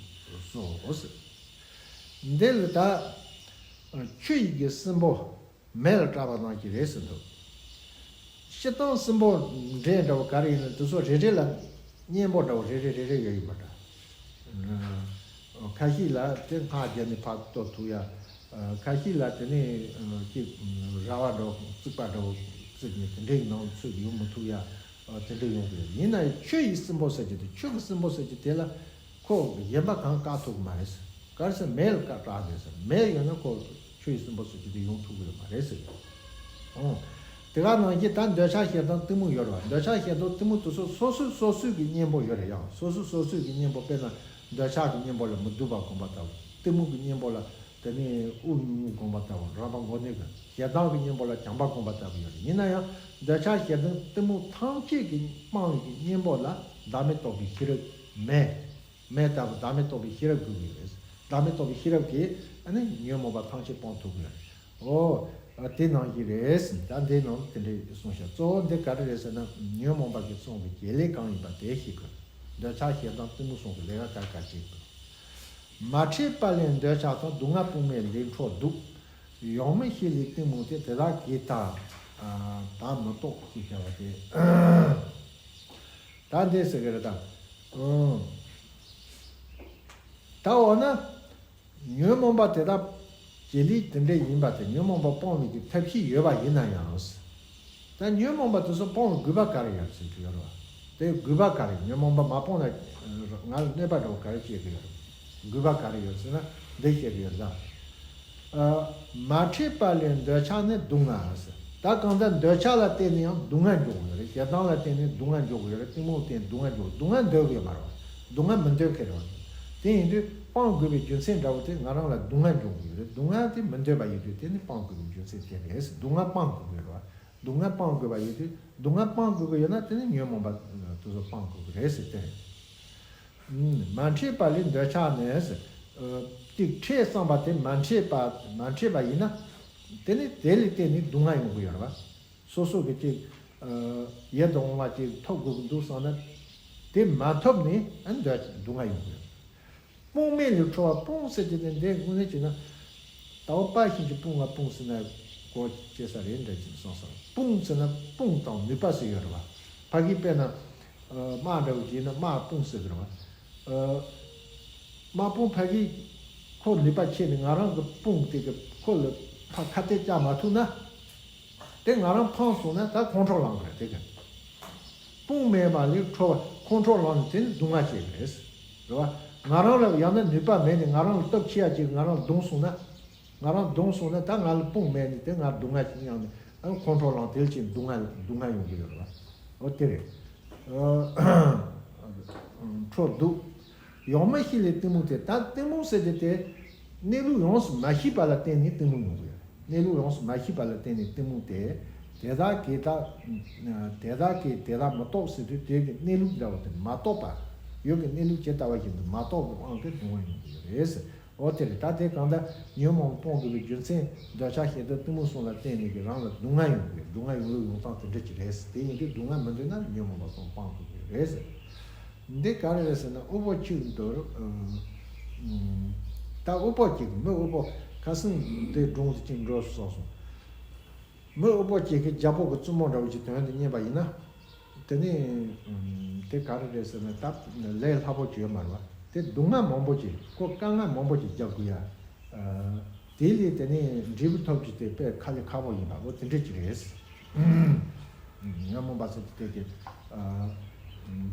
སོ་ཟེར། འདི་ལ་ད་ཆུ་ཡི་གི་སྲིན་པོ། མེ་ལ་སྐྲག་པ་ནང་བཞིན་རེད་ཟེར་འདུག་སྤྱིར་བཏང་སྲིན་པོ་འདྲེ་འདྲ་བོ་ག་རེ་ཡིན་ན་དེ་ཚོ་རེ་རེ་ལ་གཉེན་པོ་འདྲ་བོ་རེ་རེ་རེ་རེ་ཡོད་ཡིན་པ་འདྲ། ཁ་ཤས་ལ་དེ་སྔགས་བརྒྱབ་ནས་ཕར་གཏོར་ཐུབ་ཡ། ཁ་ཤས་ལ་དེ་ནས་ཅིག་ར་བ་འདྲ་བོ་རྩིག་པ་འདྲ་བོ་བརྩིགས་ནས་དེ་འདྲའི་ནང་ཚུད་ཡོང་མི་ཐུབ་ཡ། དེ་འདྲ་ཡོང་གི་ཡོད། ཡིན་ན་ཡང་ཆུ་ཡི་སྲིན་པོ་ཟེར་གྱི་དེ། ཆུ་གི་སྲིན་པོ་ཟེར་གྱི་དེ་ལ་ཁོ་གཞན་པ་གང་བཀག་ཐུབ་ཀྱི་མ་རེད་ཟེར། ག་རེ་ཟེར། མེ་ལ་བཀག་བཀག་རེད་ཟེར། མེ་ཡོད་ན་ཁོ་ཆུ་ཡི་སྲིན་པོ་ཟེར་གྱི་དེ་ཡོང་ཐུབ་ཀྱི་ཡོད་མ་རེད་ཟེར་གྱི། ཨོ། དེ་ག་ནང་བཞིན་ད་འདོད་ཆགས་ཞེ་སྡང་གཏི་མུག་ཡོད་རེད་བ། འདོད་ཆགས་ཞེ་སྡང་གཏི་མུག་དེ་ཚོ་སོ་སོ་སོ་སོའི་གི་གཉེན་པོ་ཡོད་རེད། ཡང་སོ་སོ་སོ་སོའི་གི་གཉེན་པོ། དཔེར་ན་འདོད་ཆགས་ཀྱི་གཉེན་པོ་ལ་མི་སྡུག་པ་སྒོམ་པ་ལྟ་བུ། གཏི་མུག་གི་གཉེན་པོ་ལ་དེ་ནས་དབུགས་ཉུང་ཉུང་སྒོམ་པ་ལྟ་བུ། རང་དབང་མགོ་གནོན་གྱི། ཞེ་སྡང་གི་གཉེན་པོ་ལ་བྱམས་པ་སྒོམ་པ་ལྟ་བུ་ཡོད་རེད། ཡིན་ན་ཡང་འདོད་ཆགས་ཞེ་སྡང་གཏི་མུག་ཐམས་ཅད་ཀྱི་སྤང་བའི་གི་གཉེན་པོ་ལ་བདག་མེད་རྟོགས་པའི་ཤེས་རབ། མེ། མེ་ལྟ་བུ་བདག་མེད་རྟོགས་པའི་ཤེས་རབ་དགོས་ཀྱི་ཡོད་རེད། བདག་མེད་རྟོགས་པའི་ཤེས་རབ་ཀྱིས་ཨ་ནི་ཉོན་མོངས་པ་ཐམས་ཅད་སྤང་ཐུབ་ཀྱི་ཡོད་རེད། འོ། དེ་ནང་བཞིན་རེད། ད་འདི་ནང་དེ་འདྲའི་གསུངས་ཤག་གཙོ་བོ་འདི་ག་རེ་རེད་ཟེར་ན། ཉོན་མོངས་པ་གི་གསུང་གི་བྱེད་ལས་གང་ཡིན་པ་དེ་ཤེས་དགོས། འདོད་ཆགས་ཞེ་སྡང་གཏི་མུག་གསུམ་གྱི་ལས་ཀ་ག་ག་བྱེད་དགོས། མ་འཕྲད་པ་ལས་འདོད་ཆགས་དང་། སྡུག་བསྔལ་སྤོང་མེད་ལས་འཕྲོ་སྡུག་ཡོང་མི་ཤེས་ལས་གཏི་མུག་སྟེ། དེ་དག་གིས་བདག་བདག་མི་རྟོག་ཅེས་བྱ་བ་སྟེ། ད་འདི་ཟེར་གི་རེད་ད། ཨང་། ད་འོ་ན། ཉོན་མོངས་པ་དེ་དག་བྱེད་ལས་དེ་འདྲ་ཡིན་པ་དེ། ཉོན་མོངས་པ་སྤོང་བའི་གི་ཐབས་ཤེས་ཡོད་པ་ཡིན་ན་ཡང་། ད་ཉོན་མོངས་པ་དེ་ཚོ་སྤོང་བའི་དགོས་པ་ག་རེ་ཡོད་ཟེར་གྱི་ཡོད་རེད་བ། དེ་དགོས་པ་ག་རེ། ཉོན་མོངས་པ་མ་སྤོང་ན་ང་ལ་གནོད་པ་འདྲ་བོ་ག་རེ་བྱེད་ཀྱི་ཡོད་རེད། དགོས་པ་ག་རེ་ཡོད་ཟེར་ན་འདི་བཤད་ཀྱི་ཡོད་རེད་ད། ཨ། མ་འཕྲད་པ་ལས་འདོད་ཆགས་ནི་སྡུག་བསྔལ་ཟེར། ད་གང་ལྟར་འདོད་ཆགས་ལ་བརྟེན་ནས་ཡང་སྡུག་བསྔལ་འཇོག་གི་ཡོད་རེད། ཞེ་སྡང་ལ་བརྟེན་ནས་སྡུག་བསྔལ་འཇོག་གི་ཡོད་རེད། གཏི་མུག་བརྟེན་སྡུག་བསྔལ་འཇོག་སྡུག་བསྔལ་འདོད་ཀྱི་ཡོད་མ་རེད་བ། སྡུག་བསྔལ་མི་འདོད་མཁན་རེད་བ། དེ་ཡིན་དུས་སྤང་དགོས་པའི་རྒྱུ་མཚན་འདྲ་བོ་དེ་ང་རང་ལ་སྡུག་བསྔལ་འཇོག་གི་ཡོད་རེད། སྡུག་བསྔལ་དེ་མི་འདོད་པ་ཡིན་དུས་དེ་ནི་སྤང་དགོས་པའི་རྒྱུ་མཚན་དེ་རེད། སྡུག་བསྔལ་སྤང་དགོས་ཀྱི་རེད་བ། སྡུག་བསྔལ་སྤང་དགོས་པ་ཡིན་དུས། སྡུག་བསྔལ་སྤང་དགོས་ཀྱི་ཡོད་ན་དེ་ནི་ཉོན་མོངས་པ་དེ་ཚོ་སྤང་དགོས་ཀྱི་རེད་ཟེར་དེ་རེད། མ་འཕྲད་པ་ལས་འདོད་ཆགས་ནས། ཅིག་འཕྲད་བསམ་པ་དེ་མ་འཕྲད་པ། མ་འཕྲད་པ་ཡིན་ན། དེ་ནི་དེ་ལ་བརྟེན་ནས་སྡུག་བསྔལ་ཡོང་གི་ཡོད་རེད་བ། སོ་སོ་གི་ཅིག་ཡིད་དུ་འོང་བ་ཅིག་ཐོབ་དགོས་ཀྱི་འདུག་བསམ་ན། དེ་མ་ཐོབ་ནས་ཨ་ནི་འདོད། སྡུག་བསྔལ་ཡོང་གི་ཡོད་རེད། སྤོང་མེད་ལས་འཕྲོ་བ། སྤོང་ཟེར་གྱི་དེ་འདི་དངོས་གནས་བྱས་ན། ཟླ་བ་པ་བཞིན་གྱི་སྤུན་ལྔ་སྤུངས་ཟེར་ན་གོ་ཅེ་ས་རེད་འདྲ་ཅིག་སོང་ས། སྤུངས་ཟེར་ན་དཔུང་དང་ནུས་པ་ཟེར་ཡོད་རེད་བ། ཕ་གི་དཔེར་ན། དམག་འདྲ་བོ་བྱས་ན་དམག་དཔུང་ཟེར་གི་རེད་བ། དམག་དཔུང་ཕ་གི་ཁོ་ནུས་པ་ཆེ་ནས་ང་རང་གི་དཔུང་དེ་གི་ཁོ་ལ་ཕ་ཁ་གཏད་བཅག་མ་ཐུབ་ན། དེ་ང་རང་འཕངས་སོང་ན་ད་ཁོང་ཁྲོ་ལངས་རེད་དེ་ག་དཔུང་མེད་པ་ལས་འཕྲོ་བ། ཁོང་ཁྲོ་ལངས་ནས་དེ་ནི་སྡུག་བསྔལ་སྐྱེ་གི་རེད། རེད་བ། ང་རང་ལ་ཡང་ན་ནུས་པ་མེད་ནས་ང་རང་ལ་སྟོབས་ཆེ་ཡ་ཅིག་ང་རང་ལ་བརྡུངས་སོང་ན། ང་རང་བརྡུངས་སོང་ན་ད་ང་ལ་དཔུང་མེད་ནས་དེ་ང་སྡུག་བསྔལ་ཅིག་མྱངས་ནས་ཨ་ཁོང་ཁྲོ་ལངས་དེ་ལ་ཅིག་སྡུག་བསྔལ་སྡུག་བསྔལ་ཡོང་གི་ཡོད་རེད་བ། འོ་དེ་རེད། འཕྲོ་སྡུག་ཡོང་མི་ཤེས་ལས་གཏི་མུག་སྟེ། ད་གཏི་མུག་ཟེར་དེ་དེ་གནས་ལུགས་ཡོངས་སུ་མ་ཤེས་པ་ལ་བརྟེན་ནས་གཏི་མུག་ཡོང་གི་ཡོད། གནས་ལུགས་ཡོངས་སུ་མ་ཤེས་པ་ལ་བརྟེན་ནས་གཏི་མུག་སྟེ། དེ་དག་གིས་བདག་དེ་དག་གིས་དེ་དག་མི་རྟོག་ཟེར་དུས་དེ་གི་གནས་ལུགས་འདྲ་བོ་དེ་མ་རྟོགས་པ། ཡུལ་གྱི་གནས་ལུགས་ཇི་ལྟ་བ་བཞིན་དུ་མ་རྟོགས་པའི་དབང་གིས་སྡུག་བསྔལ་ཡོང་གི་ཡོད་རེད་ཟེར། འོ་དེ་རེད། ད་དེ་གང་ལྟར་ཉོན་མོངས་སྤོང་དགོས་པའི་རྒྱུ་མཚན། འདོད་ཆགས་ཞེ་སྡང་གཏི་མུག་གསུམ་ལ་བརྟེན་ནས་ཀྱི་རང་ལ་སྡུག་བསྔལ་ཡོང་གི་ཡོད། སྡུག་བསྔལ་ཡོང་ལུགས་ཡོང་སྟངས་དེ་འདྲ་ཅིག་རེད་ཟེར། དེ་ཡིན་དུས་སྡུག་བསྔལ་མི་འདོད་ན་ཉོན་མོངས་པ་གསུམ་སྤང་དགོས་ཀྱི་རེད་ཟེར། འདི་ག་རེ་རེད་ཟེར་ན། དབུལ་པོ་ཆོས་འདོད། ཨ། ད་དབུལ་པོ་གཅིག་གི་མི་དབུལ་པོ་ཁ་སང་དེ་སྒྲུང་དེ་གཅིག་འགྲོ་སོང་སོང་། མི་དབུལ་པོ་གཅིག་གི་རྒྱལ་པོ་གི་བཙུན་མོ་འདྲ་བོ་ཅིག་དོན་དུ་གཉེར་བ་ཡིན་ན། དེ་ནས་དེ་ག་རེ་རེད་ཟེར་ན་ད་ལས་སླ་པོ་ཅིག་ཡོད་མ་རེད་བ། དེ་སྡུག་བསྔལ་མང་པོ་ཅིག་ཁོ་དཀའ་ངལ་མང་པོ་ཅིག་རྒྱག་དགོས་ཡ། དེ་ལས་དེ་ནས་འབྲས་བུ་ཐོབ་རྒྱུ་དེ་དཔེ་ཁ་ལས་ཁག་པོ་ཡིན་པ་འོ་དེ་འདྲ་ཅིག་རེད། ཉོན་མོངས་པ་ཟེར་དེ་གི་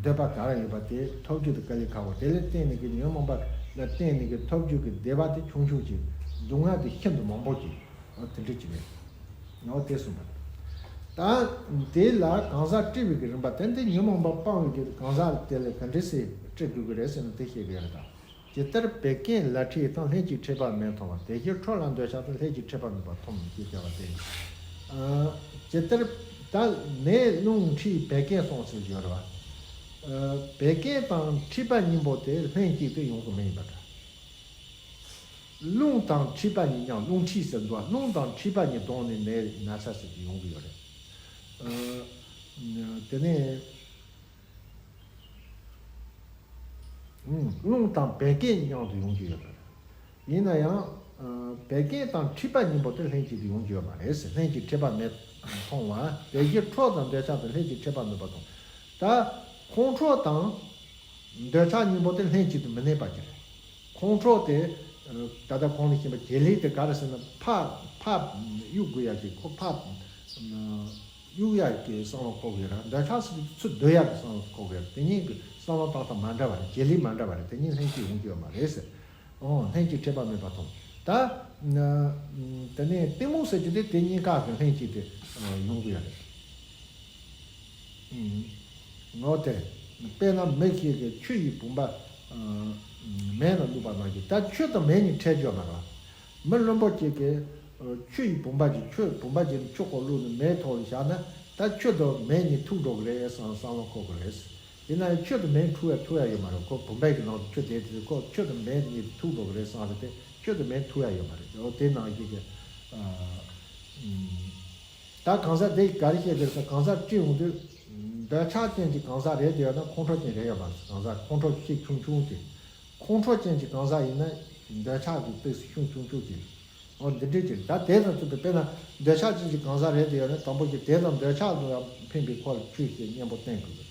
འདོད་པ་ག་རེ་ཡོད་པ་དེ་ཐོབ་རྒྱུ་དེ་དཀའ་ལས་ཁག་པོ་དེ་ལས་བརྟེན་ནས་གི་ཉོན་མོངས་པ་ལ་བརྟེན་ནས་གི་ཐོབ་རྒྱུ་གི་བདེ་བ་དེ་ཆུང་ཆུང་ཅིག་སྡུག་བསྔལ་དེ་ཤིན་ཏུ་མང་པོ་ཅིག་འོ་དེ་འདྲ་ཅིག་རེད། འོ་དེ་གསུངས་པ་རེད། ད་དེ་ལ་གང་ཟག་སྤྲུལ་པའི་གི་རིམ་པ་དེ་འདི་ཉོན་མོངས་པ་སྤངས་པའི་གི་གང་ཟག་དེ་ལ་ག་འདྲ་སེ་སྤྲུལ་དགོས་ཀྱི་རེད་ཟེར་ན་དེ་བཤད་གི་ཡོད་རེད་ད། ཇི་ལྟར་བད་ཀན་ལ་མཁྲིས་དང་། ལྷན་ཅིག་མཁྲིས་པ་མེད་མཐོང་བ། དེ་བཞིན་ཁྲོ་ལ་འདོད་ཆགས་དང་། ལྷན་ཅིག་མཁྲིས་པ་མེད་པ་མཐོང་། ཞེས་བྱ་བ་སྟེ། ཇི་ལྟར་ད་ནད་རླུང་མཁྲིས་བད་ཀན་སོགས་ཟེར་གྱི་ཡོད་རེད་བ། བད་ཀན་དང་མཁྲིས་པ་གཉིས་པོ་དེ་ལྷན་ཅིག་ཏུ་ཡོང་གི་མེད་པ་འདྲ། རླུང་དང་མཁྲིས་པ་གཉིས་མཉམ་རླུང་མཁྲིས་ཟེར་འདུག་རླུང་དང་མཁྲིས་པ་གཉིས་བསྡོངས་ནས་ནད་ན་ཚ་ཟེར་གྱི་ཡོང་གི་ཡོད་རེད། དེ་ནས། རླུང་དང་བད་ཀན་མཉམ་དུ་ཡོང་རྒྱུ་ཡོད་པ་རེད། ཡིན་ན་ཡང་། བད་ཀན་དང་མཁྲིས་པ་གཉིས་པོ་དེ་ལྷན་ཅིག་ཏུ་ཡོང་རྒྱུ་ཡོད་མ་རེད་ཟེར། ལྷན་ཅིག་མཁྲིས་པ་མེད་མཐོང་བ། དེ་བཞིན་ཁྲོ་དང་འདོད་ཆགས་དང་། ལྷན་ཅིག་མཁྲིས་པ་མེད་པ་མཐོང་། ད་ཁོང་ཁྲོ་དང་འདོད་ཆགས་གཉིས་པོ་དེ་ལྷན་ཅིག་ཏུ་མི་གནས་པ་ཅིག་རེད། ཁོང་ཁྲོ་དེ་ད་ལྟ་གོང་ནས་བཤད་པ་བྱེད་ལས་དེ་ག་རེ་ཟེར་ན་ཕར་ཕར་གཡུག་དགོས་ཡ་ཅིག་ཁོ་ཕར། གཡུག་ཡག་གི་བསམ་བློ་འཁོར་གི་ར། འདོད་ཆགས་སུ་ཚུར་སྡོད་ཡག་གི་བསམ་བློ་འཁོར་གི་ར། དེ་གཉིས་ཀྱི་བསམ་བློ་བཏང་སྟངས་མ་འདྲ་བ་རེད། བྱེད་ལས་མ་འདྲ་བ་རེད། དེ་གཉིས་ལྷན་ཅིག་ཡོང་རྒྱུ་ཡོད་མ་རེད་ཟེར། ཨོ་ལྷན་ཅིག་མཁྲིས་པ་མེད་པ་མཐོང་། ད་དེ་ནས་གཏི་མུག་ཟེར་རྒྱུ་དེ་དེ་གཉིས་ཀ་གི་ལྷན་ཅིག་དེ་ཡོང་གི་ཡོད་རེད། ངོ་དེ། དཔེར་ན་མི་ཞིག་གིས་ཆུ་ཡི་བུམ་པ་མེ་ལ་བླུགས་པ་ནང་བཞིན། ད་ཆུ་དང་མེ་གཉིས་ཕྲད་ཡོད་མ་རེད། མི་བླུན་པོ་གཅིག་གིས་ཆུ་ཡི་བུམ་པ་ཅིག་ཆུ་བུམ་པ་ཅིག་ཆུ་ཁོག་བླུགས་ནས་མེ་ཐོག་ལ་བཞག་ན་ད་ཆུ་དང་མེ་གཉིས་ཐུག་འགྲོ་གི་རེད་བསམ་བསམ་བློ་འཁོར་གི་རེད། ཡིན་ན་ཡང་ཆུ་དང་མེ་འཁྲུག་ཡ་ཐུག་ཡ་ཡོད་མ་རེད། ཁོ་བུམ་པའི་གི་ནང་དུ་ཆུ་བསྡད་དུས་ཁོ་ཆུ་དང་མེ་གཉིས་ཐུག་འགྲོ་གི་རེད་བསམ་རེད་དེ་ཆུ་དང་མེ་ཐུག་ཡ་ཡོད་མ་རེད། འོ་དེ་ནང་བཞིན་གྱི། ད་གང་ཟག་དེ་ག་རེ་བཤད་དེ་ཟེར། གང་ཟག་སྤྲུལ་ཡོང་དུས། འདོད་ཆགས་ཅན་གྱི་གང་ཟག་རེད་དེ་ཡོད་ན་ཁོང་ཁྲོ་ཅན་རེད་ཡོད་མ་རེད། གང་ཟག་ཁོང་ཁྲོ་ཤུགས་ཆུང་ཆུང་དེ། ཁོང་ཁྲོ་ཅན་གྱི་གང་ཟག་ཡིན་ན་འདོད་ཆགས་ཀྱི་སྟེགས་སུ་ཤུགས་ཆུང་ཆུང་དེ། འོ་འདི་འདྲས་ཀྱི་ད་དེ་དང་མཚུངས་པའི་དཔེར་ན་འདོད་ཆགས་ཅན་གྱི་གང་ཟག་རེད་དེ་ཡོད་ན་དང་པོ་གྱི་དེ་དང་འདོད་ཆགས་ལ་ཕན་པའི་ཁོ་ལ་ཆོས་ཞེས་གཉེན་པོ་བསྟེན་དགོས་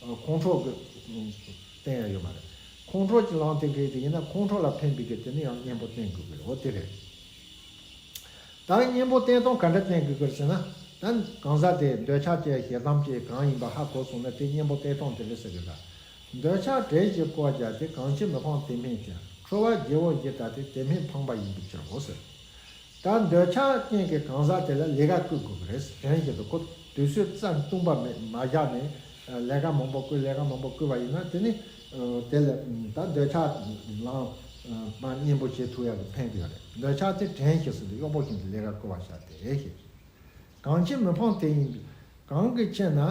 ཀྱི། ཁོང་ཁྲོ་གི་བསྟེན་ཡ་ཡོད་མ་རེད། ཁོང་ཁྲོ་གྱི་ལམ་དེ་གས་དེ་ཡིན་ན་ཁོང་ཁྲོ་ལ་ཕན་པའི་གི་དེ་ནི་ཡང་གཉེན་པོ་བསྟེན་དགོས་ཀྱི་རེད། འོ་དེ་རེད། ད་གཉེན་པོ་བསྟེན་སྟངས་ག་འདྲ་བསྟེན་དགོས་ཀྱི་རེད་ཟེར་ན། ད་གང་ཟག་དེ་འདོད་ཆགས་ཅན་ཞེ་སྡང་ཅན་གང་ཡིན་པ་ཧ་གོ་སོང་ན་དེ་གཉེན་པོ་བསྟེན་སྟངས་དེ་རེད་ཟེར་གི་འདྲ། འདོད་ཆགས་བྲལ་ཞིང་བཀོད་བྱ་སྟེ། གང་ཕྱིར་མི་ཕམ་དེ་སྨོས་ཅི། ཁྲོ་བ་བགྱི་བོ་བགྱིད་ལྟ་སྟེ། དེ་སྨོས་ཕངས་པ་ཡིན་པའི་ཕྱིར་རོ་ཟེར། ད་འདོད་ཆགས་ཅན་གྱི་གང་ཟག་དེ་ལ་ལས་ཀ་བསྐུལ་དགོས་ཀྱི་རེད། དྲན་བཞིན་དུ་ཁོ་དུས་ཚོད་ཙམ་སྟོང་པ་མེད་མ་བཞག་ནས་ལས་ཀ་མང་པོ་བསྐུལ་ལས་ཀ་མང་པོ་བསྐུལ་བ་ཡིན་ན་དེ་ནི་དེ་ལ་ད་འདོད་ཆགས་ལངས་མ་གཉེན་པོ་བྱེད་ཐུབ་ཡག་གི་ཕན་གྱི་ཡོད་རེད། འདོད་ཆགས་དེ་དྲན་བཞིན་དུ་གཡོག་པོ་བཞིན་དུ་ལས་ཀ་བསྐུལ་བ་བྱ་སྟེ་ཞེས། གང་ཕྱིར་མི་ཕམ་དེ་ཡིན། གང་གི་ཕྱིར་ན།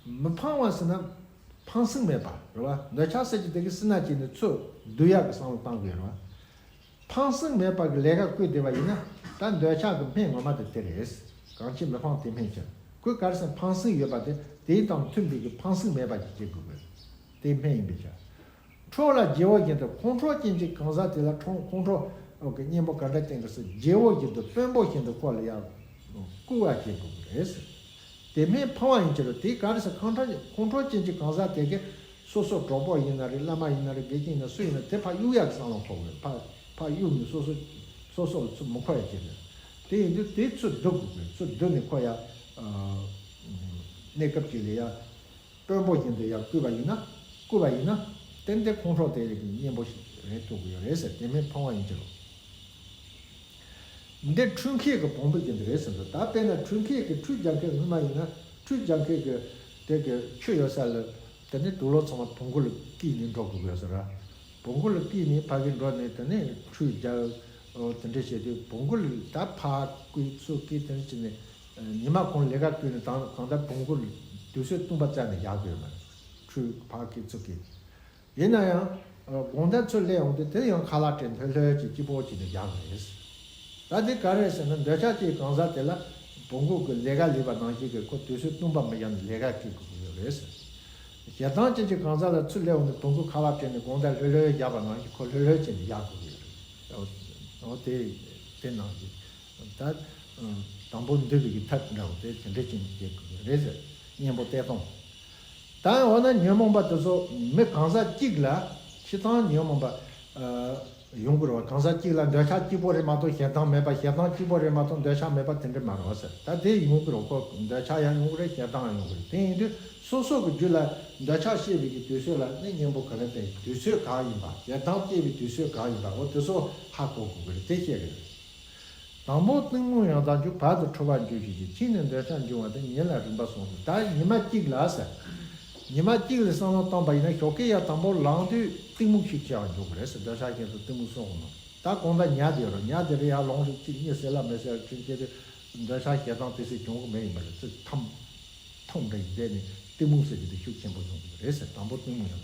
མི་ཕམ་པ་ཟེར་ན་ཕངས་སེམས་མེད་པ་རེད་བ། འདོད་ཆགས་ཟེར་གྱི་དེ་གི་སྲིད་ན་གྱིས་ནི་ཚུར་བསྡུ་ཡག་གི་བསམ་བློ་བཏང་དགོས་རེད་བ། ཕངས་སེམས་མེད་པ་གི་ལས་ཀ་བསྐུལ་བསྡད་པ་ཡིན་ན་ད་འདོད་ཆགས་ཀྱི་སྨན་ངོ་མ་དེ་དེ་རེད། གང་ཕྱིར་མི་ཕམ་དེ་སྨོས་ཅི། ཁོས་ག་རེ་ཟེར་ན་ཕངས་སེམས་ཡོད་པ་དེ་དེ་དང་མཐུན་པའི་གི་ཕངས་སེམས་མེད་པ་ཅིག་བྱེད་དགོས་དགོས། དེ་སྨན་ཡིན་པའི་ཕྱིར། ཁྲོ་ལ་བགྱི་བོ་བཞིན་དུ། ཁོང་ཁྲོ་ཅན་གྱི་གང་ཟག་དེ་ལ་ཁྲོ་ཁོང་ཁྲོ་གི་གཉེན་པོ་ག་འདྲ་བསྟེན་དགོས་ཟེར། བགྱི་བོ་བཞིན་དུ་དཔོན་པོ་བཞིན་དུ་ཁོ་ལ་ཡང་བསྐུལ་བ་བྱེད་དགོས་ཀྱི་རེད་ཟེར། དེ་སྨོས་ཕངས་པ་ཡིན་ཕྱིར་རོ། དེ་ག་རེ་ཟེར། ཁོང་ཁྲོ་ཁོང་ཁྲོ་ཅན་གྱི་གང་ཟག་དེ་གས་སོ་སོ་གྲོགས་པོ་ཡིན་ན་རེད། བླ་མ་ཡིན་ན་རེད། དགེ་རྒན་ཡིན་ན་སུ་ཡིན་ན་དེ་ཕར་གཡུག་ཡག་གི་བསམ་བློ་འཁོར་དགོས། ཕར་ཕར་གཡུག་ནས་སོ་སོ་སོ་སོ་ལ་ཚུར་མི་འཁོར་ཡག་བྱེད་དགོས། དེ་ཡིན་དུས་དེ་ཚུར་བསྡུ་དགོས་ཀྱི་རེད། ཚུར་བསྡུ་ནས་ཁོ་ཡ་གནས་སྐབས་ཅིག་ལ་ཡ། དཔོན་པོ་བཞིན་དུ་ཡང་བསྐུལ་བ་ཡིན་ན། བསྐུལ་བ་ཡིན་ན། ཏན་ཏན་ཁོང་ཁྲོ་དེ་རིགས་ཀྱི་གཉེན་པོ་ཞིག་རེད་ཐུབ་ཀྱི་ཡོད་རེད་ཟེར། དེ་སྨོས་ཕངས་པ་ཡིན་ཕྱིར་རོ། འདི་འཕྲུལ་མཁས་ཀྱི་བོང་བུ་བཞིན་དུ་རེད་ཟེར་འདུག་ད་དཔེར་ན་འཕྲུལ་མཁས་ཀྱི་འཕྲུལ་རྒྱག་མཁན་སྔོན་མ་ཡིན་ན་འཕྲུལ་རྒྱག་མཁན་གྱི་དེ་གི་ཆུ་ཡོད་ས་ལ་དེ་ནི་དུག་ལོག་ཚང་མ་བོང་གུ་ལ་བསྐུས་ནས་འགྲོ་དགོས་ཀྱི་ཡོད་ས་ར། བོང་གུ་ལ་བསྐུས་ནས་ཕ་གི་འགྲོ་ནས་དེ་ནས་འཕྲུལ་རྒྱག་དེ་འདྲ་བྱས་དུས་བོང་གུ་ལ་ད་ཕར་བསྐུས་ཚུར་བསྐུས་དེ་འདྲ་བྱས་ནས། ཉི་མ་གང་ལས་ཀ་བསྐུལ་ནས་དང་གང་ལྟར་བོང་གུ་དུས་ཚོད་སྟོང་པ་བཙལ་ནས་བཞག་དགོས་མ་རེད། འཕྲུལ་ཕར་བསྐུལ་ཚུར་བསྐུལ། ཡིན་ན་ཡང་། དགོང་དག་ཚུར་སླེབས་ཡོང་དུས་དེ་ཡང་ཁ་ལག་སྤྲད་ལྷོད་ལྷོད་ཀྱིས་སྐྱིད་པོ་བྱས་ནས་བཞག་དགོས་རེད། ད་དེ་ག་རེ་ཟེར་ན་འདོད་ཆགས་ཀྱི་གང་ཟག་དེ་ལ་བོང་གུ་གི་ལས་ཀ་ལས་པ་ནང་བཞིན་གྱི་ཁོ་དུས་ཚོད་སྟོང་པ་མི་བཞག་ནས་ལས་ཀ་བསྐུལ་དགོས་ཀྱི་ཡོད་རེད་ཟེར། ཞེ་སྡང་ཅན་གྱི་གང་ཟག་ལ་ཚུར་སླེབས་འོང་ནས་བོང་གུ་ཁ་ལག་སྤྲད་ནས་དགོང་དག་ལྷོད་ལྷོད་བཞག་པ་ནང་བཞིན་ཁོ་ལྷོད་ལྷོད་བྱས་ནས་བཞག་དགོས་ཀྱི་རེད། འོ་དེ་དེ་ནང་བཞིན་ད་དང་པོ་འདུལ་བའི་ཐབས་འདྲ་བོ་དེ་དེ་འདྲ་ཅན་བྱེད་དགོས་ཀྱི་རེད་ཟེར། གཉེན་པོ་བསྟེན་སྟངས། ད་འོ་ན་ཉོན་མོངས་པ་དེ་ཚོ་མི་གང་ཟག་གཅིག་ལ་སྤྱིར་བཏང་ཉོན་མོངས་པ་ཡོང་གི་རེད་བ། གང་ཟག་གཅིག་ལ་འདོད་ཆགས་གཅིག་པོ་རེད་མ་གཏོགས་ཞེ་སྡང་མེད་པ། ཞེ་སྡང་གཅིག་པོ་རེད་མ་གཏོགས་འདོད་ཆགས་མེད་པ་དེ་འདྲ་མ་རེད་བ་ཟེར། ད་དེ་ཡོང་གི་རེད། ཁོ་འདོད་ཆགས་ཡང་ཡོང་གི་རེད། ཞེ་སྡང་ཡང་ཡོང་གི་རེད། དེ་ཡིན་དུས་སོ་སོ་གི་རྒྱུད་ལ་འདོད་ཆགས་སྐྱེ་བའི་གི་དུས་ཚོད་ལ་ནི་གཉེན་པོ་ག་རེ་བསྟེན། དུས་ཚོད་གང་ཡིན་པ། ཞེ་སྡང་སྐྱེ་བའི་དུས་ཚོད་གང་ཡིན་པ། འོ་དེ་ཚོ་ཧ་གོ་དགོས་ཀྱི་རེད། དེ་བཤད་ཀྱི་རེད། དང་པོ་གཏི་མུག་ཡང་དག་འཇུག་བར་དུ་འཁྲུལ་པར་འགྱུར་བྱེད་ཅིང་། ཕྱིས་ནས་འདོད་ཆགས་འབྱུང་བ་དེ་ཉིད་ལ་རིམ་པར་སོང་སྟེ། ད་ཉི་མ་གཅིག་ལ་ཟེར། ཉི་མ་གཅིག་ལ་བསམ་བློ་བཏང་པ་ཡིན་ན་ཞོགས་ཀས་ཡར་དང་པོ་ལངས་དུས་གཏི་མུག་ཞིག་སྐྱེ་བར་འགྱུར་གི་རེད་ཟེར། འདོད་ཆགས་ཞེ་སྡང་གཏི་མུག་སོང་ནོ། ད་གང་ལྟར་ཉལ་བསྡད་རོགས། ཉལ་བསྡད་རེད། ཡར་ལངས་རེད། གཅིག་གཉིད་སད་ལ་མི་སད་ལ་ཁྲིམས་བཅད་དུས་འདོད་ཆགས་ཞེ་སྡང་དེ་སྲིད་བྱུང་གི་མེད་ཡིན་པ་རེད། ཚིག་ཐམ་ཐུང་འདྲ་ཡིན་བསྡད་ནས་གཏི་མུག་ཟེར་གྱི་དེ་ཤུགས་ཆེན་པོ་ཡོང་གི་རེད་ཟེར། དང་པོ་གཏི་མུག་ཡང་།